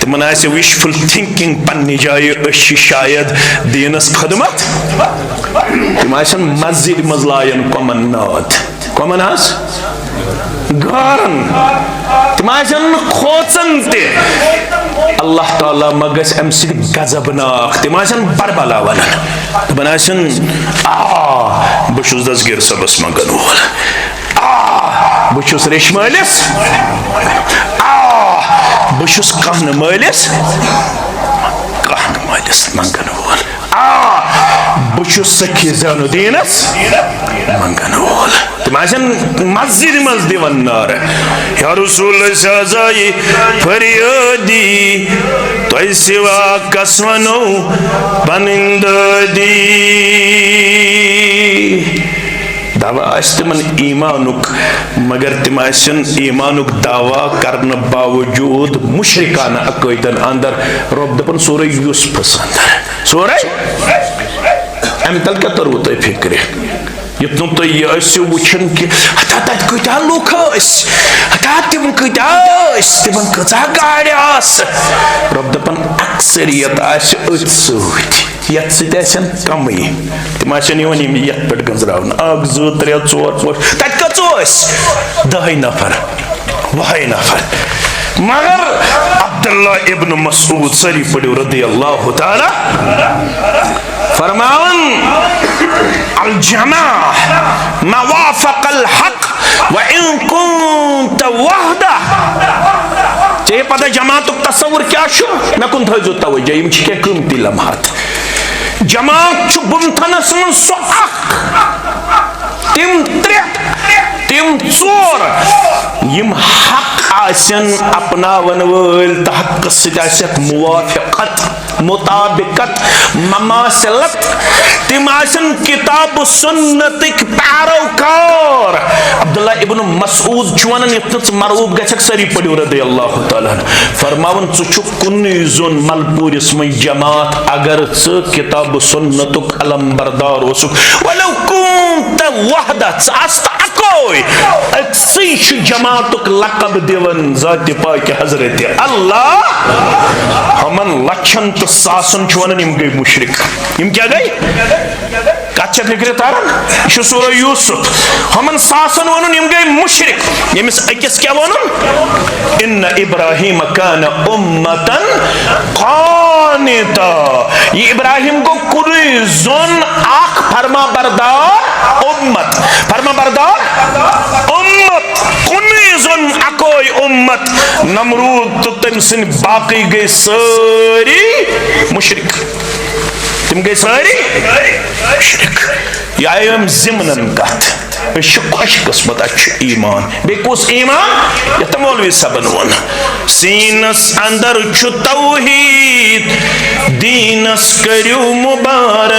تِمن آسہِ wishful thinking پننہِ جایہِ، أسۍ چھِ شاید دیٖنس خدمت۔ تِم آسن مسجد منٛز لایان کۄمن ناد۔ کۄمن حظ؟ گارن۔ تِم آسن نہٕ کھوژان تہِ۔ اللہ تعالیٰ ما گژھِ امہِ سۭتۍ غضبناک۔ تِم آسن بربلا ونان۔ دپان آسن، آ، بہٕ چھُس دستگیر صٲبس منٛگن وول۔ آ، بہٕ چھُس ریشہِ مٲلِس۔ آ، بہٕ چھُس کانہہ مٲلِس۔ کانہہ مٲلِس منگن وول۔ آ، بہٕ چھُس سخی زین الدینس منگن وول۔ تِم آسن مسجد منٛز دِوان نعرٕ، یا رسول، أسۍ حظ آیہِ فریٲدی، تۄہہِ سوا کس ونو پنٕنۍ دٲدی۔ دعویٰ آسہِ تِمن ایمانُک، مگر تِم آسن ایمانُک دعویٰ کرنہٕ باوجود مشرکانہ عقٲیدن اندر۔ رۄب دپان سورہ یوسفس اندر، سورہ، امہِ تل کیٛاہ توٚروٕ تۄہہِ فکرِ؟ یُتھ نہٕ تُہۍ یہِ ٲسِو وٕچھان کہِ ہتا تتہِ کۭتیٛاہ لُکھ ٲسۍ، ہتا تِم کۭتیٛاہ ٲسۍ، تِمن کۭژاہ گاڑِ آسہٕ۔ رۄب دپان اکثریت آسہِ أتھۍ سۭتۍ۔ یتھ سۭتۍ آسن کمٕے، تِم آسن یِوان یِم یتھ پٮ۪ٹھ گنٛزراونہٕ۔ اکھ، زٕ، ترٛےٚ، ژور، پانٛژھ، تتہِ کٔژ ٲسۍ؟ دَہے نفر، وُہے نفر۔ مگر عبداللہ ابن مسعود، سٲری پٔرِو رضی اللہ تعالیٰ، فرماوان، الجماعة ما وافق الحق وإن كنت وحدك۔ ژےٚ یہِ پتہ جماعتُک تصور کیٛاہ چھُ؟ مےٚ کُن تھٲیزیو توجہ، یِم چھِ کینٛہہ قۭمتی لمحات۔ جماعت چھُ بُمتھنس منٛز سُہ اکھ، تِم ترٛےٚ، تِم ژور، یِم حق آسن اپناون وٲلۍ تہٕ حقس سۭتۍ آسٮ۪کھ موافقت، مطابقت، مماثلت، تِم آسن کتاب و سنتٕکۍ پیروکار۔ عبداللہ ابن مسعود چھُ ونان، یتھ نہٕ ژٕ مرعوب گژھکھ، سٲری پٔرِو رضی اللہ تعالیٰ عنہ۔ فرماوان، ژٕ چھُکھ کُنُے زوٚن ملپوٗرِس منٛز جماعت، اگر ژٕ کتاب و سنتُک علم بردار اوسُکھ، ولو كنت وحدك، ژٕ آس تہٕ اکوے۔ أکسٕے چھُ جماعتُک لقب دِوان ذاتِ پاکہِ حضرت اللہ۔ ہُمن لچھن تہٕ ساسن چھُ ونان، یِم گٔے مشرک۔ یِم کیٛاہ گٔے؟ کتھ چھےٚ فکرِ تران؟ یہِ چھُ سورہ یوسف۔ ہُمن ساسن ووٚنُن، یِم گٔے مشرک۔ ییٚمِس أکِس کیٛاہ ووٚنُن؟ ان ابراہیم کان امتا قانتا۔ یہِ ابراہیم گوٚو کُنُے زوٚن اکھ فرما بردار امت۔ فرما بردار امت۔ کُنُے زوٚن اکوے امت۔ نمرود تہٕ تٔمۍ سٕنٛدۍ باقٕے گٔے سٲری مشرک۔ تِم گٔے سٲری مشرک۔ یہِ آیہِ أمۍ ضمنن کتھ۔ أسۍ چھِ خۄش قسمت، اَسہِ چھُ ایمان۔ بیٚیہِ کُس ایمان؟ یَتھ مولوی صٲبن ووٚن۔ سیٖنس اندر چھُ توحید، دیٖنس کٔرِو مبارک۔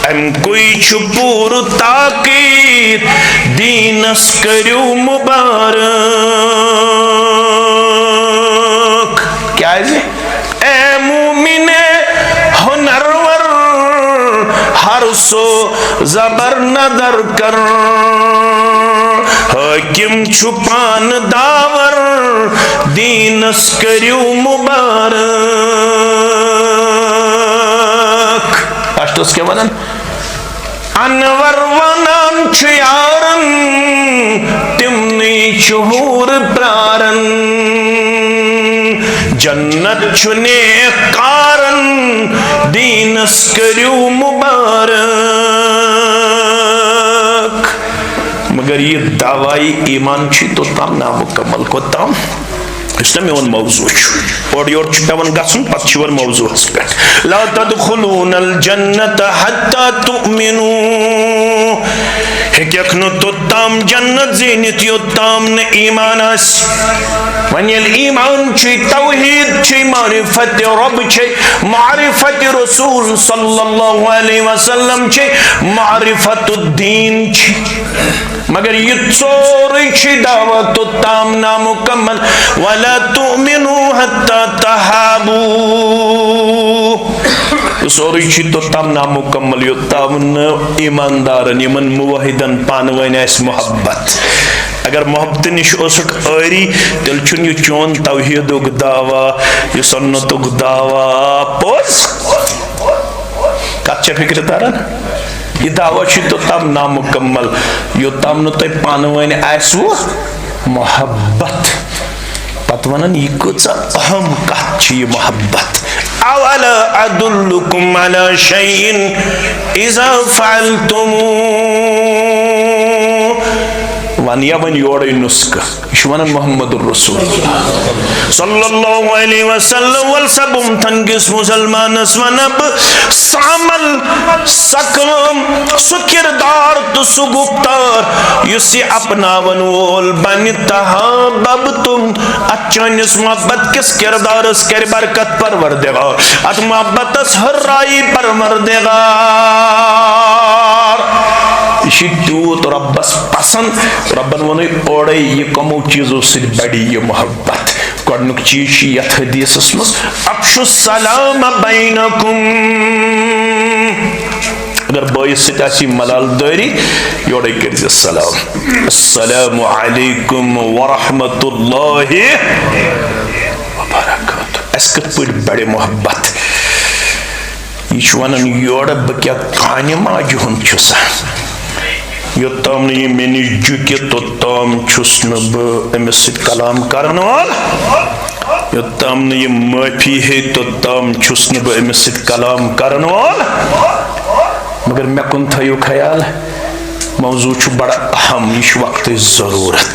امکُے چھُ پوٗرٕ تاکید، دیٖنس کٔرِو مبارک۔ کیازِ؟ اے مومن ہنرور، ہر سو زبر ندر کر، حاکم چھُ پان داور، دیٖنس کٔرِو مبارک۔ لاسٹس کیٛاہ ونان؟ انور ونان چھُ یارن، تِمنٕے چھُ حور پرارن۔ جنت چھُ نیک کارن، دیٖنس کٔرِو مبارک۔ اگر یہِ دعویٰ ایمان چھُ توٚتام نامکمل، کوٚتام؟ یُس نہ میون موضوع چھُ، اورٕ یورٕ چھُ پٮ۪وان گژھُن، پتہٕ چھُ یِوان موضوعس پٮ۪ٹھ۔ لا تدخلون الجنة حتى تؤمنوا۔ ہیٚکَکھ نہٕ توٚتام جنت زیٖنِتھ یوٚتام نہٕ ایمان آسہِ۔ وۄنۍ ییٚلہِ ایمان چھُے، توحید چھُے، معرفت رب چھے، معرفت رسول صلی اللہ علیہ وسلم چھے، معرفت الدین چھے۔ مگر یہِ ژورُے چھُ دعویٰ توٚتام نامکمل۔ ولا تؤمنوا حتى تحابوا۔ یہِ سورُے چھُ توٚتام نامکمل، یوٚتام نہٕ ایماندارن، یِمن موحدن پانہٕ ؤنۍ آسہِ محبت۔ اگر محبتہٕ نِش اوسُکھ عٲری، تیٚلہِ چھُنہٕ یہِ چون توحیدُک دعویٰ، یہِ سنتُک دعویٰ۔ پوٚز؟ کتھ چھےٚ فکرِ تران؟ یہِ دعویٰ چھُ توٚتام نامکمل، یوٚتام نہٕ تۄہہِ پانہٕ ؤنۍ آسِوٕ محبت۔ پتہٕ ونان، یہِ کۭژاہ اہم کتھ چھِ یہِ محبت۔ اولا ادلکم علی شیء اذا فعلتموہ۔ ون یا ون یورے نسخہٕ۔ یہِ چھُ ونان محمد الرسول اللہ صلی اللہ علیہ وسلم۔ ول سا بُمتھن کِس مسلمانس ونہٕ بہٕ سُہ عمل، سۄ کٲم، سُہ کردار تہٕ سُہ گفتار، یُس یہِ اپناون وول بنہِ۔ تحاببتم، اتھ چٲنِس محبت کِس کردارس کرِ برکت پروردگار، اتھ محبتس ہُررایہِ پروردگار۔ یہِ چھُ تیوٗت رۄبس پسند، رۄبن ووٚنُے اورے، یہِ کمو چیٖزو سۭتۍ بڑِ یہِ محبت۔ گۄڈٕنیُک چیٖز چھُ یتھ حدیثس منٛز، افشوا السلام بینکم۔ اگر بٲیِس سۭتۍ آسہِ ملال دٲری، یورے کٔرزِ سلام، السلام علیکم ورحمۃ اللہ وبرکاتہ۔ اسہِ کِتھ پٲٹھۍ بڑِ محبت؟ یہِ چھُ ونان، یورٕ بہٕ کیٛاہ کانہِ ماجہِ ہُنٛد چھُسا؟ یوٚتام نہٕ یہِ مےٚ نِش جُکہِ، توٚتام چھُس نہٕ بہٕ أمِس سۭتۍ کلام کرن وول۔ یوٚتام نہٕ یہِ معٲفی ہے، توٚتام چھُس نہٕ بہٕ أمِس سۭتۍ کلام کرن وول۔ مگر مےٚ کُن تھٲیِو خیال، موضوع چھُ بڑٕ اہم، یہِ چھُ وقتٕچ ضروٗرت۔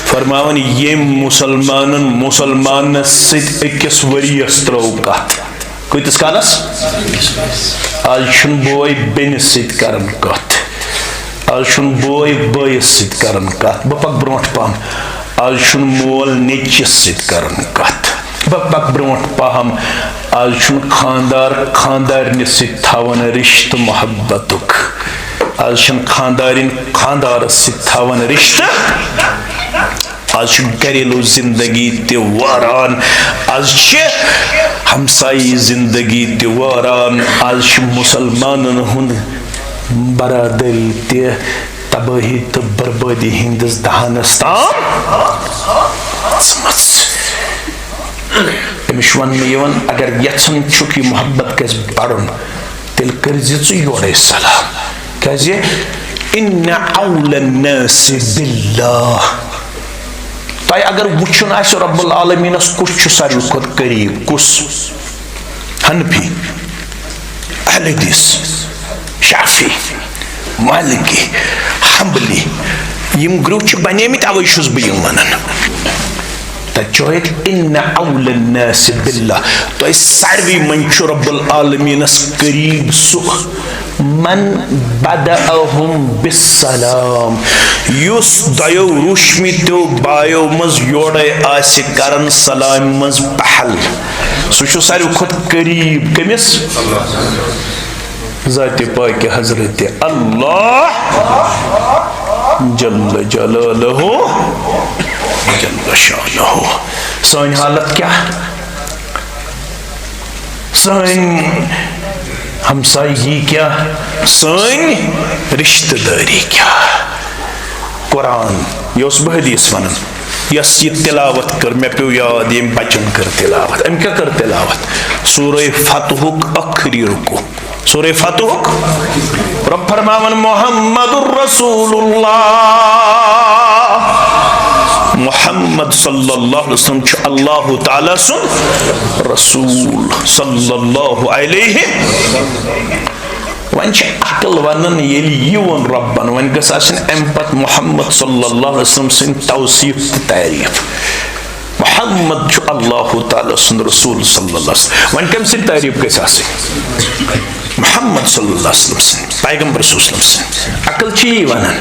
فرماوان، ییٚمۍ مسلمانن مسلمانس سۭتۍ أکِس ؤرِیَس ترٲو کتھ، کۭتِس کالس؟ آز چھُنہٕ بوے بیٚنہِ سۭتۍ کران کتھ، آز چھُنہٕ بوے بٲیِس سۭتۍ کران کتھ، بہٕ پکہٕ برونٛٹھ پہم۔ آز چھُنہٕ مول نیٚچوِس سۭتۍ کران کتھ، بہٕ پکہٕ برونٛٹھ پہم۔ آز چھُنہٕ خانٛدار خانٛدارنہِ سۭتۍ تھاوان رشتہٕ محبتُک، آز چھُنہٕ خانٛدارِنۍ خانٛدارس سۭتۍ تھاوان رشتہٕ۔ آز چھُ گھریلو زندگی تہِ وٲران، آز چھِ ہمسایی زندگی تہِ وٲران، آز چھِ مسلمانن ہُنٛد برادری تہِ تبٲہی تہٕ بربٲدی ہٕنٛدِس دہانس تام ژھٕنمٕژ۔ أمِس چھُ وننہٕ یِوان، اگر یژھان چھُکھ یہِ محبت گژھِ بڑُن، تیٚلہِ کٔرۍ زِ ژٕ یورے سلام۔ کیازِ؟ ان اولى الناس بالله۔ تۄہہِ اگر وٕچھُن آسہِ رب العالمینس کُس چھُ ساروی کھۄتہٕ قریب، کُس؟ حنفی، اہل حدیث، شافعی، مالکی، حنبلی، یِم گروپ چھِ بنیمٕتۍ، اوے چھُس بہٕ یِم ونان۔ تتہِ چھُ ہوٚتہِ ان اولى الناس بالله۔ تۄہہِ ساروی منٛز چھُ رب العالمینس قریب سُہ، من بدأهم بالسلام، یُس دۄیو روشمٕتیو بایو منٛز یورے آسہِ کران سلامہِ منٛز پہل، سُہ چھُ ساروی کھۄتہٕ قریب کٔمِس؟ ذاتِ پاکِ حضرت اللہ جل جلالہ جل شانہ۔ سٲنۍ حالت کیٛاہ؟ سٲنۍ ہمسایگی کیٛاہ؟ سٲنۍ رشتہٕ دٲری کیٛاہ؟ قرآن، یہِ اوس بہٕ حدیث ونان، یۄس یہِ تلاوت کٔر، مےٚ پیوٚو یاد، ییٚمۍ بچن کٔر تلاوت۔ أمۍ کیٛاہ کٔر تلاوت؟ سورہ فتحُک ٲخری رکوع۔ سورہ فتحُک۔ رب فرماوان، محمد رسول اللہ، محمد صلی اللہ علیہ وسلم چھُ اللہ تعالیٰ سُنٛد رسول صلی اللہ علیہ۔ وۄنۍ چھِ عقل ونان، ییٚلہِ یہِ ووٚن رۄبن، وۄنۍ گٔژھ آسٕنۍ امہِ پتہٕ محمد صلی اللہ علیہ وسلم سٕنٛدۍ توصیف تہٕ تعریف۔ محمد چھُ اللہ تعالیٰ سُنٛد رسول صلی اللہ علیہ وسلم۔ وۄنۍ کٔمۍ سٕنٛدۍ تعریف گژھِ آسٕنۍ؟ محمد صلی اللہ علیہ وسلم سٕنٛدۍ، پیغمبر صلی اللہ علیہ وسلم سٕنٛدۍ۔ عقل چھِ یی ونان۔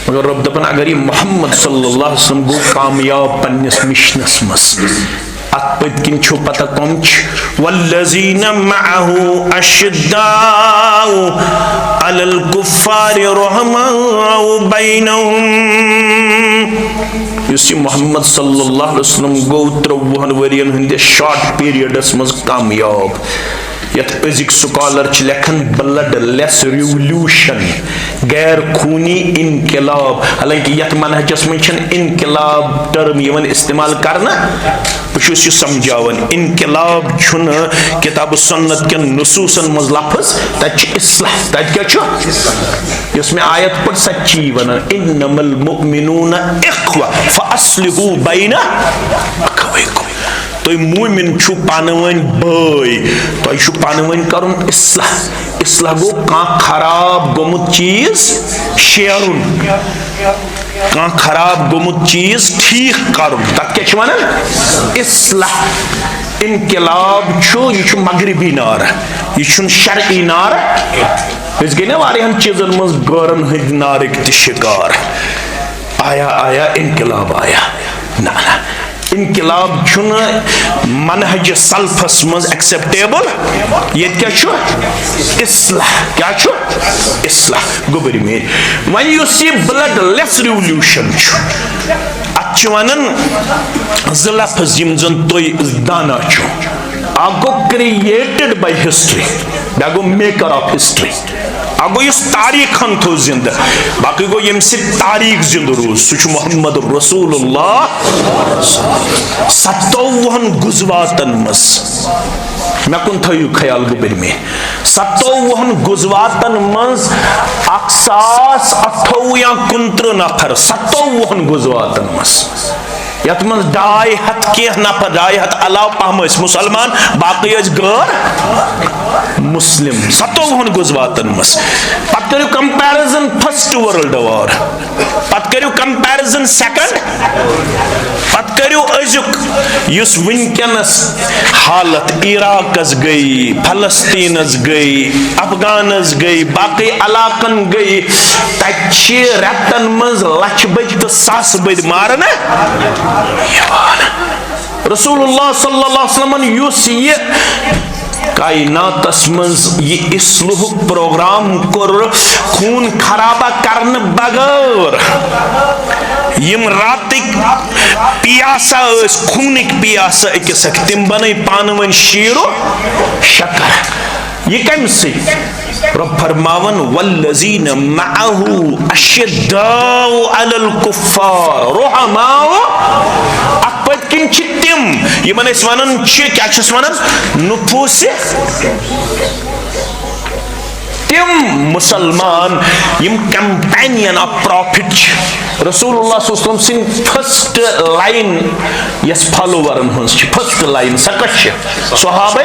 مگر رۄب دپان، اگر یہِ محمد صلی اللہ علیہ وسلم گوٚو کامیاب پننِس مشنس منٛز، اتھ پٔتۍ کِنۍ چھُو پتہ کم چھِ؟ والذین معه اشداء علی الکفار رحماء بینہم۔ یُس یہِ محمد صلی اللہ علیہ وسلم گوٚو ترٛۆوُہن ؤرین ہٕنٛدِس شارٹ پیریڈس منٛز کامیاب، یتھ أزِکۍ سکالر چھِ لیکھان بلڈ لیس ریولیوشن، غیر خوٗنی انقلاب۔ حالانکہ یتھ منہجس منٛز چھنہٕ انقلاب ٹرم یِوان استعمال کرنہٕ۔ بہٕ چھُس یہِ سمجھاوان، انقلاب چھُنہٕ کتاب و سنت کٮ۪ن نصوصن منٛز لفظ، تتہِ چھُ اصلاح۔ تتہِ کیٛاہ چھُ؟ یۄس مےٚ آیت پٔر، سۄ تہِ چھِ یی ونان، انما المؤمنون اخوہ فاصلحوا بین اخویکم۔ تُہۍ مومن چھِو پانہٕ ؤنۍ بٲے، تۄہہِ چھُو پانہٕ ؤنۍ کرُن اصلاح۔ اصلاح گوٚو کانٛہہ خراب گوٚمُت چیٖز شیرُن، کانٛہہ خراب گوٚمُت چیٖز ٹھیٖک کرُن، تتھ کیٛاہ چھِ ونان؟ اصلاح۔ انقلاب چھُ، یہِ چھُ مغربی نعرہ، یہِ چھُنہٕ شرعی نعرہ۔ أسۍ گٔے نا واریاہن چیٖزن منٛز غٲرن ہٕنٛدۍ نعرٕکۍ تہِ شکار۔ آیا، آیا، انقلاب آیا؟ نہ، نہ۔ انقلاب چھُنہٕ منہج سلفس منٛز ایکسپٹیبل۔ ییٚتہِ کیٛاہ چھُ؟ اصلاح۔ کیٛاہ چھُ؟ اصلاح۔ گوٚبرۍ میٲنۍ، وۄنۍ یُس یہِ بلڈ لیس ریولیوشن چھُ، اتھ چھِ ونان زٕ لفظ، یِم زن تُہۍ دانا چھِو۔ اکھ گوٚو created by history، بیٛاکھ گوٚو maker of history۔ اکھ گوٚو یُس تاریخن تھوٚو زندٕ، باقٕے گوٚو ییٚمہِ سۭتۍ تاریخ زندٕ روٗز، سُہ چھُ محمد رسول اللہ۔ ستووُہن غزواتن منٛز، مےٚ کُن تھٲیِو خیال گوٚبرۍ مے، ستووُہن غزواتن منٛز اکھ ساس اٹھووُہ یا کُنترٕہ نفر، ستووُہن غزواتن منٛز۔ یتھ منٛز ڈاے ہتھ کینٛہہ نفر، ڈاے ہتھ علاوٕ پہم ٲسۍ مسلمان، باقٕے ٲسۍ غٲر مسلم۔ ستووُہن غزواتن منٛز۔ پتہٕ کٔرِو comparison first world war، پتہٕ کٔرِو comparison second، پتہٕ کٔرِو أزیُک یُس وٕنکیٚنس حالت، عراقس گٔے، فلسطینس گٔے، افغانس گٔے، باقٕے علاقن گٔے، تتہِ چھِ رٮ۪تن منٛز لچھ بٔدۍ تہٕ ساسہٕ بٔدۍ مارنہٕ یِوان۔ رسول اللہ صلی اللہ علیہ وسلمن یُس یہِ کائناتس منٛز یہِ اصلحُک پروگرام کوٚر، خوٗن خرابہ کرنہٕ بغٲر، یِم راتٕکۍ پیاسہ ٲسۍ، خوٗنٕکۍ پیاسہ أکِس اکھ، تِم بنے پانہٕ ؤنۍ شیٖر و شکر۔ یہِ کمہِ سۭتۍ؟ رۄب فرماوان، والذین معه اشداء علی الکفار رحماء۔ اتھ پٔتۍ کِنۍ چھِ تِم، یِمن أسۍ ونان چھِ، کیٛاہ چھِس ونان؟ نفوس۔ تِم مسلمان یِم companion of prophet چھِ، رسول اللہ صلی اللہ علیہ وسلم سٕنٛدۍ first line یۄس followerن ہٕنٛز چھِ، first line، سۄ کۄس چھِ؟ صحابہ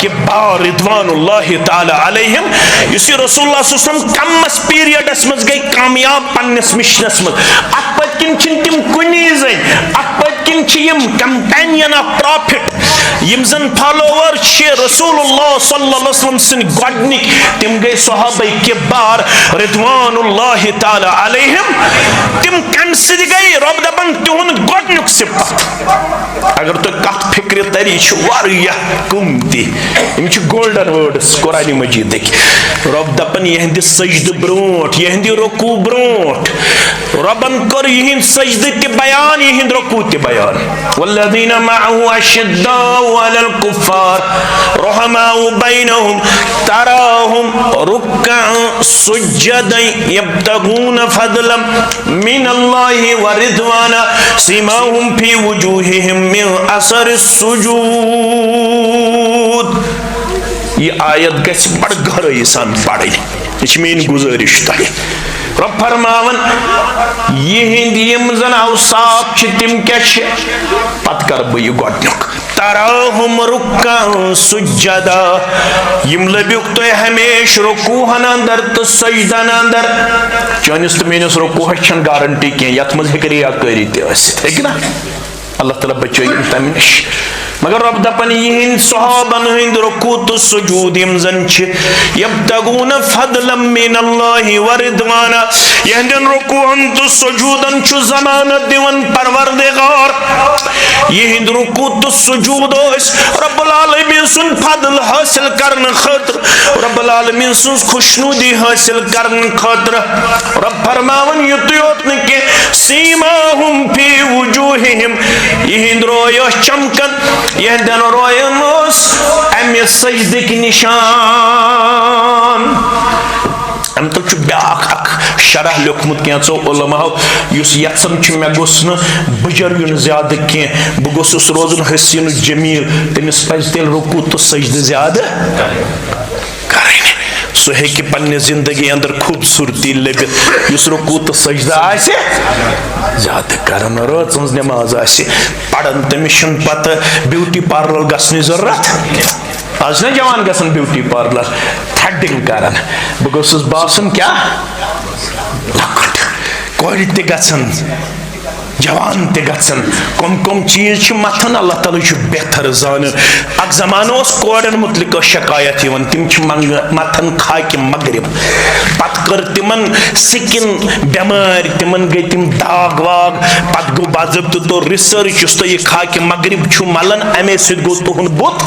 کبار رضوان اللہ تعالیٰ علیہم، یُس یہِ رسول اللہ صلی اللہ علیہ وسلم کمس periodس منٛز گٔے کامیاب پننِس مشنس منٛز۔ اتھ پٔتۍ کِنۍ چھِنہٕ تِم کُنی زٔنۍ، اتھ پٔتۍ کِنۍ چھِ یِم companion of prophet، یِم زن follower چھِ رسول اللہ صلی اللہ علیہ وسلم سٕنٛدۍ گۄڈنِکۍ، تِم گٔے صحابہ کبار رضوان اللہ تعالیٰ علیہم۔ تِم کمہِ سۭتۍ گٔے؟ رۄب دپان، تِہُنٛد گۄڈنیُک صفت، اگر تۄہہِ کتھ فکرِ تری، چھِ واریاہ قۭمتی، یِم چھِ golden words قرآن مجیدٕکۍ۔ رۄب دپان، یِہنٛدِ سجدٕ برونٛٹھ، یِہنٛدِ رکوع برونٛٹھ، رۄبن کٔر یِہنٛد سجدٕ تہِ بیان، یِہنٛد رکوع تہِ بیان۔ والذین معه اشداء علی الکفار رحماء بینہم تراہم رکعا سجدا یبتغون فضلا من اللہ ورضوانا سیماہم فی وجوہہم من اثر السجود۔ یہِ آیت گژھِ بڑٕ گہرٲیی سان پرٕنۍ۔ یہِ چھِ میٲنۍ گزٲرِش تۄہہِ۔ رۄب فرماوان، یِہِنٛدۍ یِم زن اوصاف چھِ، تِم کیٛاہ چھِ؟ پتہٕ کرٕ بہٕ یہِ گۄڈٕنیُک۔ تراہم رکعا سجدا، یم لبیوکھ تُہۍ ہمیشہ رکوعن اندر تہٕ سجدن اندر۔ چٲنِس تہٕ میٲنِس رکوعس چھنہٕ گارنٹی کینٛہہ، یتھ منٛز ہیٚکہِ ریاکٲری تہِ ٲسِتھ، ہیٚکہِ نا؟ اللہ تعالیٰ بچٲیِن تمہِ نِش۔ مگر رۄب دپان، یِہنٛدۍ صحابن ہٕنٛدۍ رکوع تہٕ سجود یِم زن چھِ، یبتغون فضلا من اللہ ورضوانا، یِہنٛدٮ۪ن رکوعن تہٕ سجودن چھُ ضمانت دِوان پروردگار۔ یِہنٛدۍ رکوع تہٕ سجود ٲسۍ رب العالمین سُنٛد فضل حٲصِل کرنہٕ خٲطرٕ، رب العالمین سٕنٛز خۄشنودی حٲصِل کرنہٕ خٲطرٕ۔ رب فرماوان، یُتُے یوت نہٕ کینٛہہ، سیماہم فی وجوہہم، یِہنٛدۍ روے ٲسۍ چمکان، یِہنٛدٮ۪ن روین اوس امہِ سجدٕکۍ نشان۔ امہِ تل چھُ بیاکھ اکھ شرح لیوٚکھمُت کینٛژو علماہو، یُس یژھان چھُ مےٚ گوٚژھ نہٕ بُجر یُن زیادٕ کینٛہہ، بہٕ گوٚژھُس روزُن حسین الجمیل، تٔمِس پزِ تیٚلہِ رکوع تہٕ سجدٕ زیادٕ کرٕنۍ۔ سُہ ہیٚکہِ پننہِ زندگی اندر خوٗبصوٗرتی لٔبِتھ، یُس رکوع تہٕ سجدٕ آسہِ زیادٕ کران، رٲژ ہٕنٛز نٮ۪ماز آسہِ پران، تٔمِس چھُنہٕ پتہٕ بیوٹی پارلر گژھنٕچ ضروٗرت۔ آز چھِنہ جوان گژھان بیوٹی پارلر، تھریڈنگ کران۔ بہٕ گوٚژھُس باسُن کیٛاہ؟ لۄکُٹ۔ کورِ تہِ گژھان، جوان تہِ گژھان۔ کم کم چیز چھِ متھان، اللہ تعالیٰ چھُ بہتر زانان۔ اکھ زمانہٕ اوس کورٮ۪ن متعلق ٲس شکایت یِوان، تِم چھِ منگ-، متھان خاکہِ مغرب۔ پتہٕ کٔر تِمن سِکن بٮ۪مٲرۍ، تِمن گٔے تِم داغ واغ۔ پتہٕ گوٚو باضٲبطہٕ طور ریسرچ، یُس تۄہہِ یہِ خاکہِ مغرب چھُو ملان، امے سۭتۍ گوٚو تُہُنٛد بُتھ،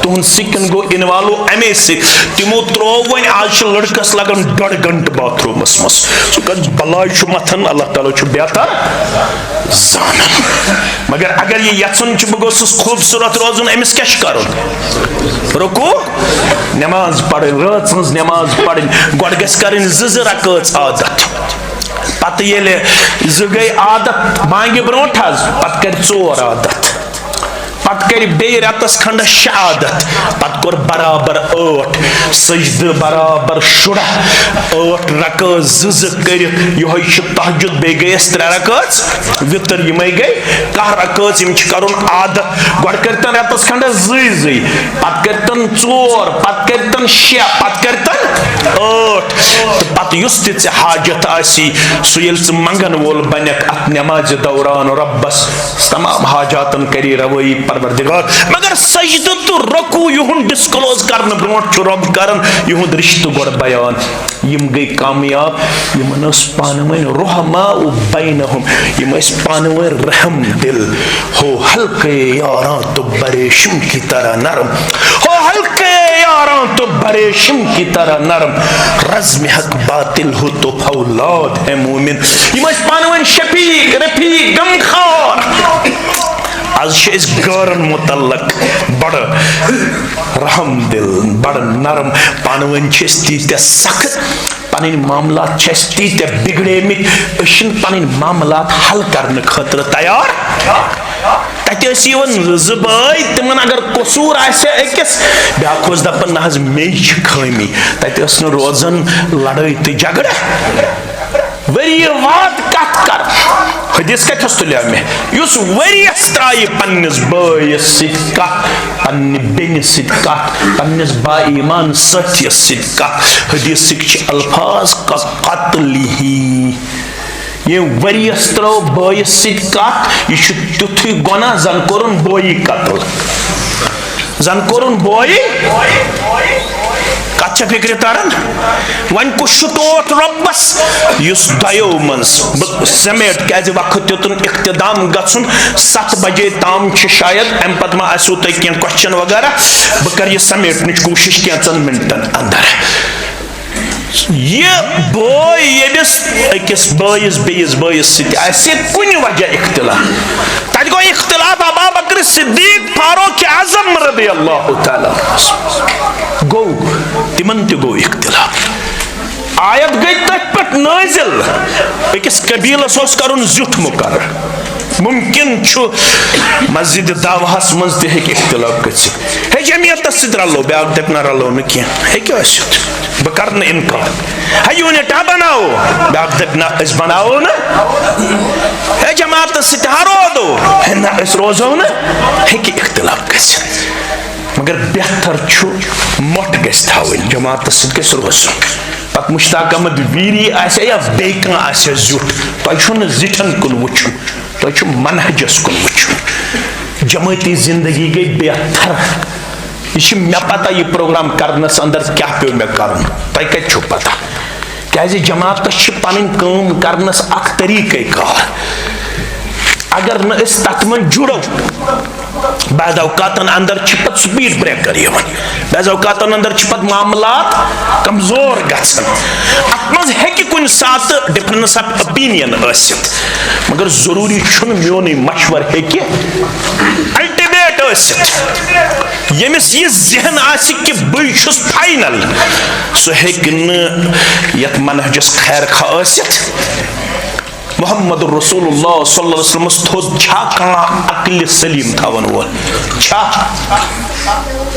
تُہُنٛد سِکن گوٚو انوالو امے سۭتۍ۔ تِمو ترٛوو وۄنۍ، آز چھُ لڑکس لگان ڈۄڈ گھنٹہٕ باتھ روٗمس منٛز۔ سُہ کتھ بلاے چھُ متھان، اللہ تعالیٰ چھُ بہتر زانان۔ مگر اگر یہِ یژھُن چھُ بہٕ گوٚژھُس خوٗبصوٗرت روزُن، أمِس کیٛاہ چھُ کرُن؟ رکوع، نماز پرٕنۍ، رٲژ ہٕنٛز نماز پرٕنۍ۔ گۄڈٕ گژھِ کرٕنۍ زٕ زٕ رکٲژ عادت۔ پتہٕ ییٚلہِ زٕ گٔے عادت بانگہِ برونٛٹھ حظ، پتہٕ کرِ ژور عادت۔ پتہٕ کرِ بیٚیہِ رٮ۪تس کھنڈس شےٚ عادت۔ پتہٕ کوٚر برابر ٲٹھ سجدٕ، برابر شُراہ، ٲٹھ رکٲژ زٕ زٕ کٔرِتھ۔ یِہوٚے چھُ تہجد، بیٚیہِ گٔیَس ترٛےٚ رکٲژ وِتر۔ یِمَے گٔے کاہ رکٲژ، یِم چھِ کرُن عادت۔ گۄڈٕ کٔرۍتن رٮ۪تس کھنڈس زٕے زٕے، پتہٕ کٔرۍتن ژور، پتہٕ کٔرۍتن شےٚ، پتہٕ کٔرۍتن ٲٹھ۔ تہٕ پتہٕ یُس تہِ ژےٚ حاجت آسی، سُہ ییٚلہِ ژٕ منگن وول بنکھ اتھ نمازِ دوران رۄبس، تمام حاجاتن کری روٲیی پروردگار۔ مگر سجدٕ تہٕ رکوع یِہُنٛد ڈسکلوز کرنہٕ برونٛٹھ چھُ رۄب کران یِہُنٛد رشتہٕ گۄڈٕ بیان۔ یِم گٔے کامیاب، یِمن ٲس پانہٕ ؤنۍ رحماء بینہم، یِم ٲسۍ پانہٕ ؤنۍ رحم دل۔ ہو حلقے یاراں تو بریشم کی طرح نرم، ہو حلقے یاراں تو بریشم کی طرح نرم، رزم حق باطل ہو تو فولاد ہے مومن۔ یِم ٲسۍ پانہٕ ؤنۍ شفیق، رفیق، غمخوار۔ از چھِ أسۍ غٲرن متعلق بڑٕ رحم دل، بڑٕ نرم، پانہٕ ؤنۍ چھِ أسۍ تیٖتیٛاہ سخت، پنٕنۍ معاملات چھِ اَسہِ تیٖتیٛاہ بِگڑیمٕتۍ، أسۍ چھِنہٕ پنٕنۍ معاملات حل کرنہٕ خٲطرٕ تیار۔ تتہِ ٲسۍ یِوان زٕ بٲے، تِمن اگر قصوٗر آسہِ ہا أکِس، بیٛاکھ اوس دپان، نہ حظ، مے چھِ خٲمی۔ تتہِ ٲس نہٕ روزان لڑٲے تہٕ جھگڑٕ۔ ؤریہِ واد کتھ کر، حدیث کتہِ حظ تُلیو مےٚ؟ یُس ؤریَس ترٛایہِ پننِس بٲیِس سۭتۍ کتھ، پننہِ بیٚنہِ سۭتۍ کتھ، پننِس با ایمان سٲتھیَس سۭتۍ کتھ، حدیثٕکۍ چھِ الفاظ، کا قتلہ۔ ییٚمۍ ؤریَس ترٲو بٲیِس سۭتۍ کتھ، یہِ چھُ تیُتھُے گۄناہ زن کوٚرُن بویی قتل۔ زن کوٚرُن بویی۔ کتھ چھا فکرِ تران؟ وۄنۍ کُس چھُ ٹوٹھ رۄبس، یُس دۄیو منٛز؟ بہٕ سمیٹ، کیازِ وقت دیُتُن اختتام گژھُن، ستھ بجے تام چھِ شاید، امہِ پتہٕ ما آسِوٕ تۄہہِ کینٛہہ question وغیرہ، بہٕ کرٕ یہِ سمیٹنٕچ کوٗشش کینٛژن منٹن اندر۔ یہِ بوے ییٚمِس أکِس بٲیِس بیٚیِس بٲیِس سۭتۍ آسہِ کُنہِ وجہ اختلاف، تَتہِ گوٚو اختلاف ابا بکر صدیق فاروق اعظم رضی اللہ تعالیٰ عنہ۔ گوٚو، تِمن تہِ گوٚو اختلاف۔ آیت گٔے تٔتھۍ پٮ۪ٹھ نٲزِل، أکِس قبیلس اوس کرُن زیُٹھ مقرر۔ ممکن چھُ مسجد دعوہس منٛز تہِ ہیٚکہِ اختلاف گٔژھِتھ۔ ہے، جمعیتس سۭتۍ رلو، بیٛاکھ دپہِ نہ رلو نہٕ کینٛہہ، ہیٚکہِ ٲسِتھ۔ بہٕ کرٕ نہٕ انکار۔ ہے، یوٗنِٹا بناوو، بیٛاکھ دَپہِ، نہ، أسۍ بناوو نہٕ۔ ہے، جماعتس سۭتۍ ہا روزو، ہے، نہ، أسۍ روزو نہٕ۔ ہیٚکہِ اختلاف گٔژھِتھ، مگر بہتر چھُ مۄٹھ گژھِ تھاوٕنۍ، جماعتس سۭتۍ گژھِ روزُن۔ پتہٕ مشتاق احمد ویری آسہِ یا بیٚیہِ کانٛہہ آسہِ زیُٹھ، تۄہہِ چھُو نہٕ زِٹھٮ۪ن کُن وٕچھُن، تۄہہِ چھُو منہجس کُن وٕچھُن۔ جمٲعتی زندگی گٔے بہتر۔ یہِ چھِ مےٚ پتہ، یہِ پروگرام کرنس اندر کیٛاہ پیوٚو مےٚ کرُن، تۄہہِ کتہِ چھُو پتہ؟ کیٛازِ جماعتس چھِ پنٕنۍ کٲم کرنس اکھ طریٖقے کار۔ اگر نہٕ أسۍ تتھ منٛز جُڑو، بعض اوقاتن اندر چھِ پتہٕ speed breaker یِوان، بعض اوقاتن اندر چھِ پتہٕ معاملات کمزور گژھان۔ اتھ منٛز ہیٚکہِ کُنہِ ساتہٕ difference of opinion ٲسِتھ، مگر ضروٗری چھُنہٕ میونٕے مشورٕ ہیٚکہِ ultimate ٲسِتھ۔ ییٚمِس یہِ ذہن آسہِ کہِ بٕے چھُس final، سُہ ہیٚکہِ نہٕ یتھ منہجس خیر خواہ ٲسِتھ۔ محمد رسول اللہ صلی اللہ علیہ وسلمس تھوٚد چھا کانٛہہ عقلِ سلیم تھاون وول؟ چھا؟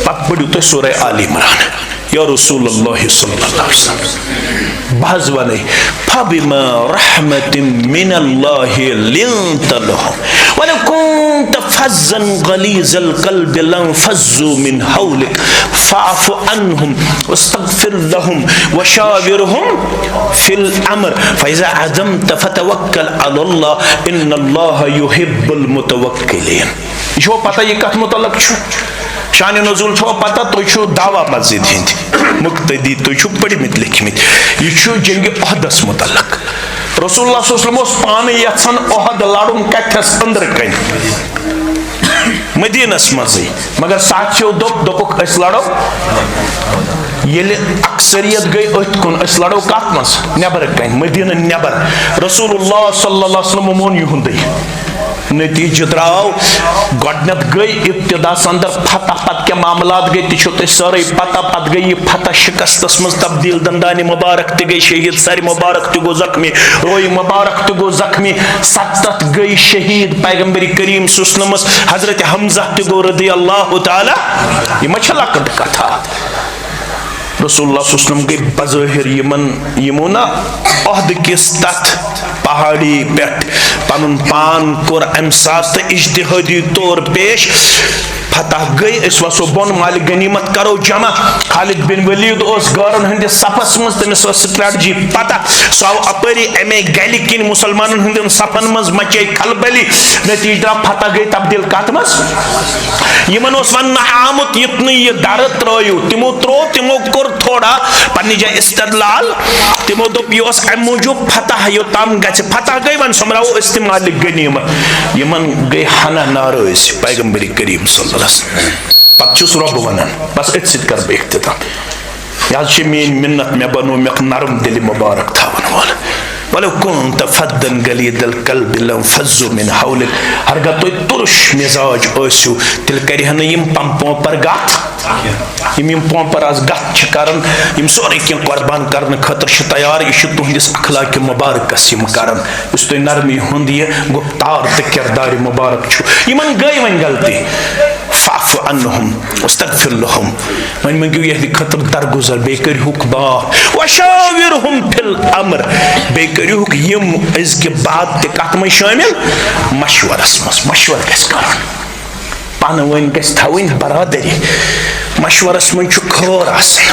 پتہٕ پٔرِو تُہۍ سورہ آل عمران۔ یا رسول اللہ صلی اللہ علیہ وسلم، بہٕ حظ ونے، فبما رحمت من اللہ لنت لهم ولو كنت فظا غليظ القلب لانفضوا من حولك فاعف عنهم واستغفر لهم وشاورهم في الأمر فإذا عزمت فتوكل على الله إن الله يحب المتوكلين۔ یہِ چھُوا پتہ یہِ کتھ متعلق چھُ؟ شانِ نزول چھُوا پتہ؟ تُہۍ چھِو دعویٰ مسجد ہٕنٛدۍ مقتدی، تُہۍ چھِو پٔرمٕتۍ لیکھمٕتۍ۔ یہِ چھُ جنگِ احدس متعلق۔ رسول اللہ صلی اللہ علیہ وسلم اوس پانہٕ یژھان احد لڑُن کتھس أنٛدرٕ کنہِ؟ مدینس منٛزٕے۔ مگر ساتھیو دوٚپ، دوٚپُکھ، أسۍ لڑو۔ ییٚلہِ اکثریت گٔے أتھۍ کُن، أسۍ لڑو کتھ منٛز؟ نٮ۪برٕ کنہِ، مدینہٕ نٮ۪بر۔ رسول اللہ صلی اللہ علیہ وسلم مون یِہُنٛدُے۔ نتیجہ درٛاو، گۄڈٕنٮ۪تھ گٔے ابتداہس اندر فتح، پتہٕ کیٛاہ معاملات گٔے، تہِ چھُو تۄہہِ سٲرٕے پتہ۔ پتہٕ گٔے یہِ فتح شکستس منٛز تبدیل، دندانِ مبارک تہِ گٔے شہید، سرِ مبارک تہِ گوٚو زخمی، روے مبارک تہِ گوٚو زخمی، ستتھ گٔے شہید پیغمبر کریم صلی اللہ علیہ وسلمس، حضرت حمزہ تہِ گوٚو رضی اللہ تعالیٰ۔ یہِ ما چھےٚ لۄکٕٹ کتھا؟ رسول اللہ صلی اللہ علیہ وسلم گٔے بظٲہر یِمن، یِمو نا عہد کِس تتھ پہاڑی پٮ۪ٹھ پنُن پان کوٚر امہِ ساتہٕ اجتہادی طور پیش۔ فتح گٔے، أسۍ وسو بۄن، مالِ غنیمت کرو جمع۔ خالد بن ولید اوس غٲرن ہٕنٛدِس صفس منٛز، تٔمِس ٲس strategy پتہ۔ سُہ آو اپٲری امے گلہِ کِنۍ مسلمانن ہٕنٛدٮ۪ن صفن منٛز، مچے کھلبلی۔ نتیجہ درٛاو، فتح گٔے تبدیل کتھ منٛز؟ یِمن اوس وننہٕ آمُت، یُتھ نہٕ یہِ درٕ ترٲیِو۔ تِمو ترٛوو، تِمو کوٚر تھوڑا پننہِ جایہِ استدلال۔ تِمو دوٚپ، یہِ اوس امہِ موٗجوٗب فتح، یوٚتام گژھِ فتح گٔے، وۄنۍ سۄمبراوو أسۍ تہِ مالِ غنیمت۔ یِمن گٔے ہنا ناراض پیغمبر کریم صلی اللہ علیہ وسلم۔ پتہٕ چھُس رۄب ونان، بس أتھۍ سۭتۍ کرٕ بہٕ اختتام۔ یہِ حظ چھِ میٲنۍ مِنت، مےٚ بنوو مےٚ نرم دِلہِ مبارک تھاون وول۔ ولو كنت فظا غليظ القلب لانفضوا من حولك۔ ہرگاہ تُہۍ تُرُش مزاج ٲسِو، تیٚلہِ کرِہن نہٕ یِم پم پونپر گتھ۔ یِم، یِم پونپر از گتھ چھِ کران، یِم سورُے کینٛہہ قربان کرنہٕ خٲطرٕ چھِ تیار۔ یہِ چھُ تُہنٛدِس اخلاقِ مبارکس یِم کران، یُس تۄہہِ نرمی ہُنٛد یہِ گفتار تہٕ کردارِ مبارک چھُ۔ یِمن گٔے وۄنۍ غلطی۔ فاعف عنهم واستغفر لهم۔ وۄنۍ مٔنٛگِو یِہنٛدِ خٲطرٕ درگُزر، بیٚیہِ کٔرِہُکھ معاف۔ وشاورهم في الامر، بیٚیہِ کٔرِہُکھ یِم أزکہِ بعد تہِ کتھ منٛز شٲمِل؟ مشورس منٛز۔ مشور گژھِ کرُن، پانہٕ ؤنۍ گژھِ تھاوٕنۍ برادری۔ مشورس منٛز چھُ خٲر آسان۔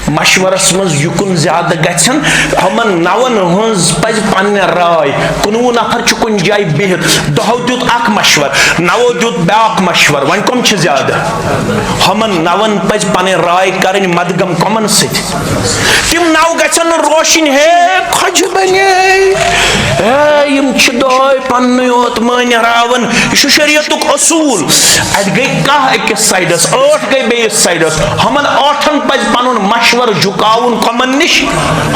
مشورس منٛز یُکُن زیادٕ گژھن، ہُمن نون ہٕنٛز پزِ پننہِ راے۔ کُنوُہ نفر چھُ کُنہِ جایہِ بِہِتھ، دہو دیُت اکھ مشور، نوو دیُت بیاکھ مشور، وۄنۍ کم چھِ زیادٕ؟ ہُمن نون پزِ پنٕنۍ راے کرٕنۍ مدغم کمن سۭتۍ؟ تِم نو گژھن نہٕ روشن، ہے خۄجہِ بنے، ہے یِم چھِ دۄہے پننُے یوت مٲنِتھ راوان۔ یہِ چھُ شریعتُک اصوٗل۔ اتہِ گٔے کاہ أکِس سایڈس، ٲٹھ گٔے بیٚیِس سایڈس۔ ہُمن ٲٹھن پزِ پنُن مشورٕ جُکاوُن کمن نِش؟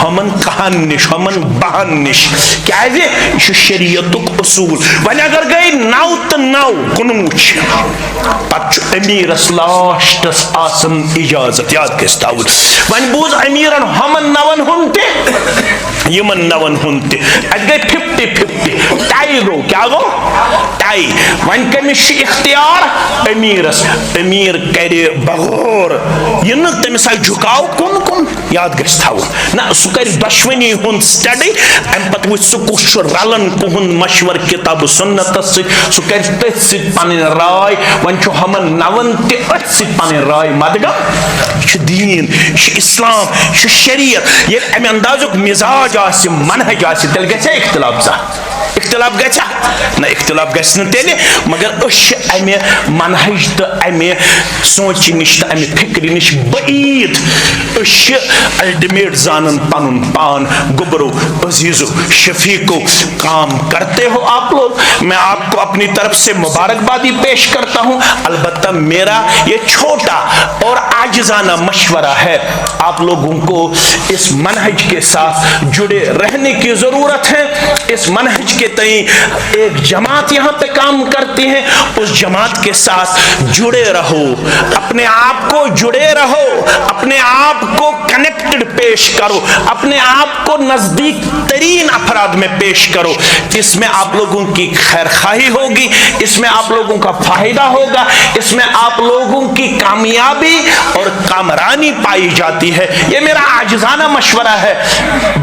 ہُمن کاہن نِش، ہُمن باہن نِش۔ کیازِ؟ یہِ چھُ شریعتُک اصوٗل۔ وۄنۍ اگر گٔے نو تہٕ نو، کُنوُہ چھِ، پتہٕ چھُ امیرس لاسٹس آسان اجازت، یاد گژھِ تھاوُن۔ وۄنۍ بوٗز امیرن ہُمن نون ہُنٛد تہِ، یِمن نون ہُنٛد تہِ۔ اتہِ گٔے ففٹی ففٹی، ٹائی گوٚو۔ کیٛاہ گوٚو؟ ٹائی۔ وۄنۍ کٔمِس چھُ اختیار؟ امیرس۔ امیر کرِ غور، یہِ نہٕ تٔمِس آسہِ جُکاو کُن کُن، یاد گژھِ تھاوُن۔ نہ، سُہ کرِ دۄشوٕنی ہُنٛد study، اَمہِ پتہٕ وٕچھِ سُہ کُس چھُ رلان، کُہُنٛد مشورٕ کتاب و سنتس سۭتۍ، سُہ کرِ تٔتھۍ سۭتۍ پنٕنۍ راے۔ وۄنۍ چھُ ہُمن نون تہِ أتھۍ سۭتۍ پنٕنۍ راے مدغم۔ یہِ چھُ دیٖن، یہِ چھُ اسلام، یہِ چھُ شریعت۔ ییٚلہِ امہِ اندازُک مزاج آسہِ، منہج آسہِ، تیٚلہِ گژھِ اختلاف زانٛہہ؟ اختلاف گژھِ؟ نہ، اختلاف گژھِ نہٕ تیٚلہِ، مگر أسۍ چھِ امہِ منہج تہٕ امہِ سونچہِ نِش تہٕ امہِ فکرِ نِش بعید۔ أسۍ چھِ ultimate زانان پنُن پان۔ گوٚبرو، عزیزو، شفیقو، کام کرتے ہو آپ لوگ۔ میں آپ کو اپنی طرف سے مبارکبادی پیش کرتا ہوں۔ البتہ میرا یہ چھوٹا اور عاجزانہ مشورہ ہے، آپ لوگوں کو اس منہج کے ساتھ جڑے رہنے کی ضرورت ہے۔ اس منہج کے تئیں ایک جماعت یہاں پہ کام کرتی ہے، اس جماعت کے ساتھ جڑے رہو، اپنے آپ کو جڑے رہو، اپنے آپ کو کنیکٹڈ پیش کرو، اپنے آپ کو نزدیک ترین افراد میں پیش کرو۔ اس میں آپ لوگوں کی خیر خواہی ہوگی، اس میں آپ لوگوں کا فائدہ ہوگا، اس میں آپ لوگوں کی کامیابی اور کامرانی پائی جاتی ہے۔ یہ میرا عاجزانہ مشورہ ہے۔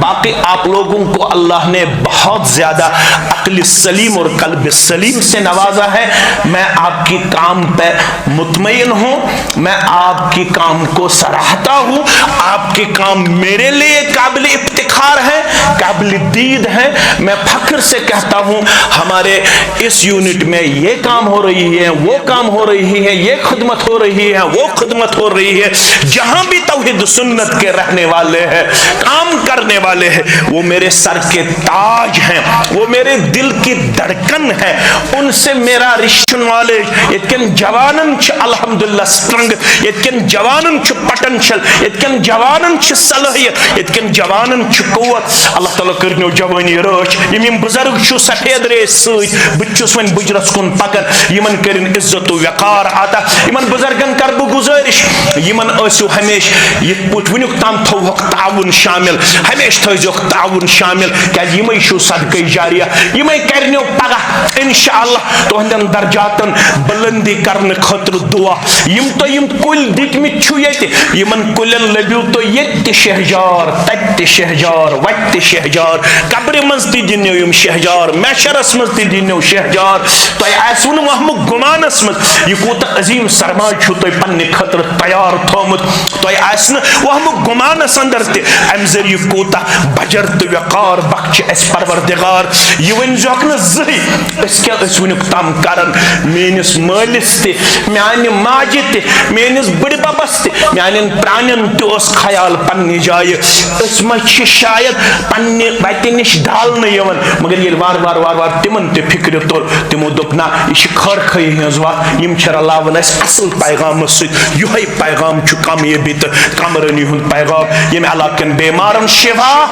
باقی آپ لوگوں کو اللہ نے بہت زیادہ عقل سلیم اور قلب سلیم سے نوازا ہے۔ میں آپ کی کام پہ مطمئن ہوں، میں آپ کی کام کو سراہتا ہوں۔ آپ کے کام میرے لیے قابل افتخار ہے، قابل دید ہے۔ میں فخر سے کہتا ہوں، ہمارے اس یونٹ میں یہ کام ہو رہی ہے، وہ کام ہو رہی ہے، یہ خدمت ہو رہی ہے، وہ خدمت ہو رہی ہے۔ جہاں بھی توحید سنت کے رہنے والے ہیں، کام کرنے والے ہیں، وہ میرے سر کے تاج ہیں، وہ میرے دل کی دھڑکن ہے۔ ان سے میرا رشتہ نالج، ییٚتہِ کٮ۪ن جوانن چھِ الحمدللہ strength، ییٚتہِ کٮ۪ن جوانن چھُ potential، ییٚتہِ کٮ۪ن جوانن چھِ صلٲحیت، ییٚتہِ کٮ۪ن جوانن چھِ قوت۔ اللہ تعالیٰ کٔرِنو جوٲنی رٲچھ۔ یِم یِم بُزرگ چھِو سفید ریش سۭتۍ، بہٕ تہِ چھُس وۄنۍ بُجرس کُن پکان، یِمن کٔرِن عزت و وقار عطا۔ یِمن بُزرگن کر بہٕ گُزٲرِش، یِمن ٲسِو ہمیشہِ یِتھ پٲٹھۍ وٕنیُک تام تھوہوکھ تعاوُن شامل، ہمیشہِ تھٲیزیوکھ تعاوُن شامل، کیازِ یِمے چھِو صدقے جاریہ، یِمے کرنیو پگاہ انشاءاللہ تُہنٛدٮ۪ن درجاتن بلندی کرنہٕ خٲطرٕ دعا۔ یِم تۄہہِ یِم کُلۍ دِتمٕتۍ چھِو ییٚتہِ، یِمن کُلٮ۪ن لٔبِو تُہۍ ییٚتہِ تہِ شہجار، تتہِ تہِ شہجار، وتہِ تہِ شہجار، قبرِ منٛز تہِ دِنیو یِم شہجار، محشرس منٛز تہِ دِنیو شہجار۔ تۄہہِ آسِوٕ نہٕ وہمُک گُمانس منٛز یہِ کوٗتاہ عظیٖم سرمایہِ چھُو تۄہہِ پننہِ خٲطرٕ تیار تھوٚومُت۔ تۄہہِ آسہِ نہٕ وہمُک گُمانس اندر تہِ امہِ ذٔریعہٕ کوٗتاہ بجر تہٕ وقار بخش اسہِ پروردگار۔ یہِ ؤنۍ زیوکھ نہٕ زٕہٕے، أسۍ کیٛاہ ٲسۍ وٕنیُک تام کران؟ میٲنِس مٲلِس تہِ، میانہِ ماجہِ تہِ، میٲنِس بٕڈِ ببس تہِ، میانٮ۪ن پرانٮ۪ن تہِ اوس خیال پننہِ جایہِ۔ أسۍ ما چھِ شاید پننہِ وتہِ نِش ڈالنہٕ یِوان؟ مگر ییٚلہِ وارٕ وارٕ وارٕ وارٕ تِمن تہِ فکرِ توٚر، تِمو دوٚپ، نہ، یہِ چھِ خٲر خٲہی ہٕنٛز وتھ، یِم چھِ رلاوان اَسہِ اصل پیغامس سۭتۍ۔ یِہوٚے پیغام چھُ کامیٲبی تہٕ کامرٲنی ہُنٛد پیغام۔ ییٚمہِ علاقہٕ کٮ۪ن بیمارن شفا،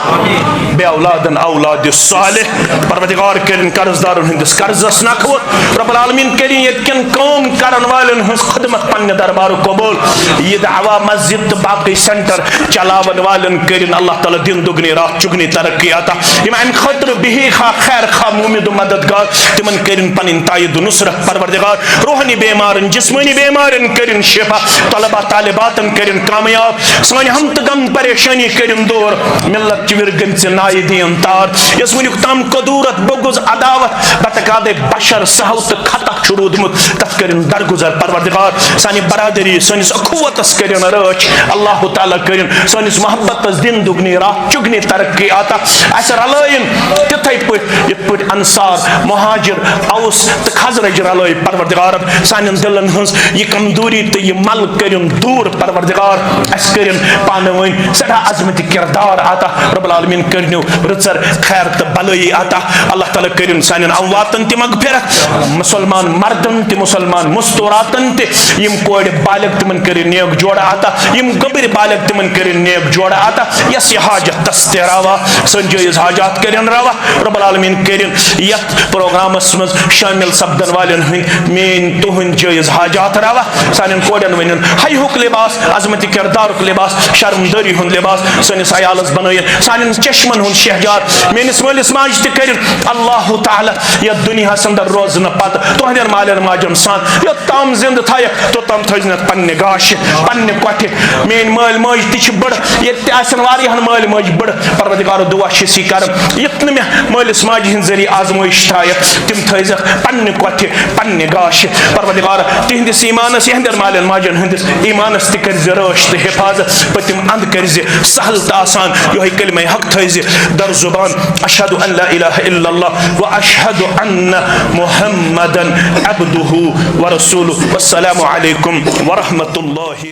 بے اولادن اولاد صالح۔ پروردگار کٔرِن قرض دارن ہٕنٛدِس قرضس نکھٕ وۄتھ۔ رب العالمین کٔرِن ییٚتہِ کٮ۪ن کٲم کرن والٮ۪ن ہٕنٛز خدمت پننہِ دربارُک قبول۔ یہِ دعویٰ مسجد تہٕ باقٕے سینٹر چلاون والٮ۪ن کٔرِن اللہ تعالیٰ دِن دُگنی راتھ چُگنی ترقی عطا۔ یِم امہِ خٲطرٕ بِہی خا خیر خا مُمید و مددگار، تِمن کٔرِن پنٕنۍ تائید و نصرت پروردگار۔ روحانی بیمارن، جسمانی بیمارن کٔرِن شفا، طلبہ طالباتن کٔرِن کامیاب، سٲنۍ ہم تہٕ غم پریشانی کٔرِن دور۔ ملت چہِ وِرِ گٔمژِ نایہِ دِیِن تار۔ یۄس وٕنیُک تام کدورت، بغض، عداوت، بتقادِ بشر، سہو تہٕ خطا چھُ روٗدمُت، تتھ کٔرِن درگُزر پروردگار۔ سانہِ برادری، سٲنِس اخوتس کٔرِن رٲچھ۔ اللہ تعالیٰ کٔرِن سٲنِس محبتس دِن دُگنی راتھ چُگنی ترقی عطا۔ اسہِ رلٲیِن تِتھے پٲٹھۍ یِتھ پٲٹھۍ انصار، مہاجر، اوس تہٕ خزرج رلٲے پروردگارن۔ سانٮ۪ن دلن ہٕنٛز یہِ کمزوری تہٕ یہِ مل کٔرِن دوٗر پروردگار۔ اسہِ کٔرِن پانہٕ ؤنۍ سٮ۪ٹھاہ عظمتِ کردار عطا۔ رب العالمین کٔرِنو رٕژر خیر تہٕ بلٲیی عطا۔ اللہ تعالیٰ کٔرِن سانٮ۪ن امواتن تہِ مغفرت، مسلمان مردن تہِ، مسلمان مستوراتن تہِ، یِم کورِ بالغ تِمن کٔرِن نیک جوڑٕ عطا، یِم گٔبٕرۍ بالغ تِمن کٔرِن نیک جوڑٕ عطا، یس یہِ حاجت تس تہِ روا، سٲنۍ جٲیز حاجات کٔرِن روا۔ رب العالمین کٔرِن یتھ پروگرامس منٛز شٲمِل سپدن والٮ۪ن ہٕنٛدۍ، میٲنۍ تُہنٛدۍ جٲیز حاجات روا۔ سانٮ۪ن کورٮ۪ن ؤنِن حیہُک لباس، عظمتِ کردارُک لباس، شرمدٲری ہُنٛد لباس سٲنِس عیالس بنٲیِن، سانٮ۪ن چشمن ہُنٛد شہجار۔ میٲنِس مٲلِس ماجہِ تہِ کٔرِن اللہ تعالیٰ یتھ دُنیاہس اندر روزنہٕ پتہٕ تُہنٛدٮ۪ن مالٮ۪ن ماجن آسان، یوٚتام زِندٕ تھایَکھ، توٚتام تھٲوزِنَتھ پننہِ گاشہِ، پننہِ کۄٹھِ۔ میٲنۍ مٲلۍ مٲج تہِ چھِ بٔڑ، ییٚتہِ تہِ آسن واریاہن مٲلۍ مٲج بٔڑ۔ پروردگارو، دعا چھِ سی کران، یُتھ نہٕ مےٚ مٲلِس ماجہِ ہِنٛدۍ ذٔریعہٕ آزمٲیش تھایَکھ، تِم تھٲوزٮ۪کھ پننہِ کۄٹھِ، پننہِ گاشہِ۔ پروردگار، تِہنٛدِس ایمانس، یِہنٛدٮ۪ن مالٮ۪ن ماجن ہٕنٛدِس ایمانس تہِ کٔرزِ رٲچھ تہٕ حفاظت، پٔتِم اند کٔرزِ سہل تہٕ آسان۔ یِہوٚے کلمہ حق تھٲوزِ در زبان، اشہد ان لا الہ الا اللہ و اشہد ان محمدا عبدہ و رسولہ۔ والسلام علیکم ورحمۃ اللہ۔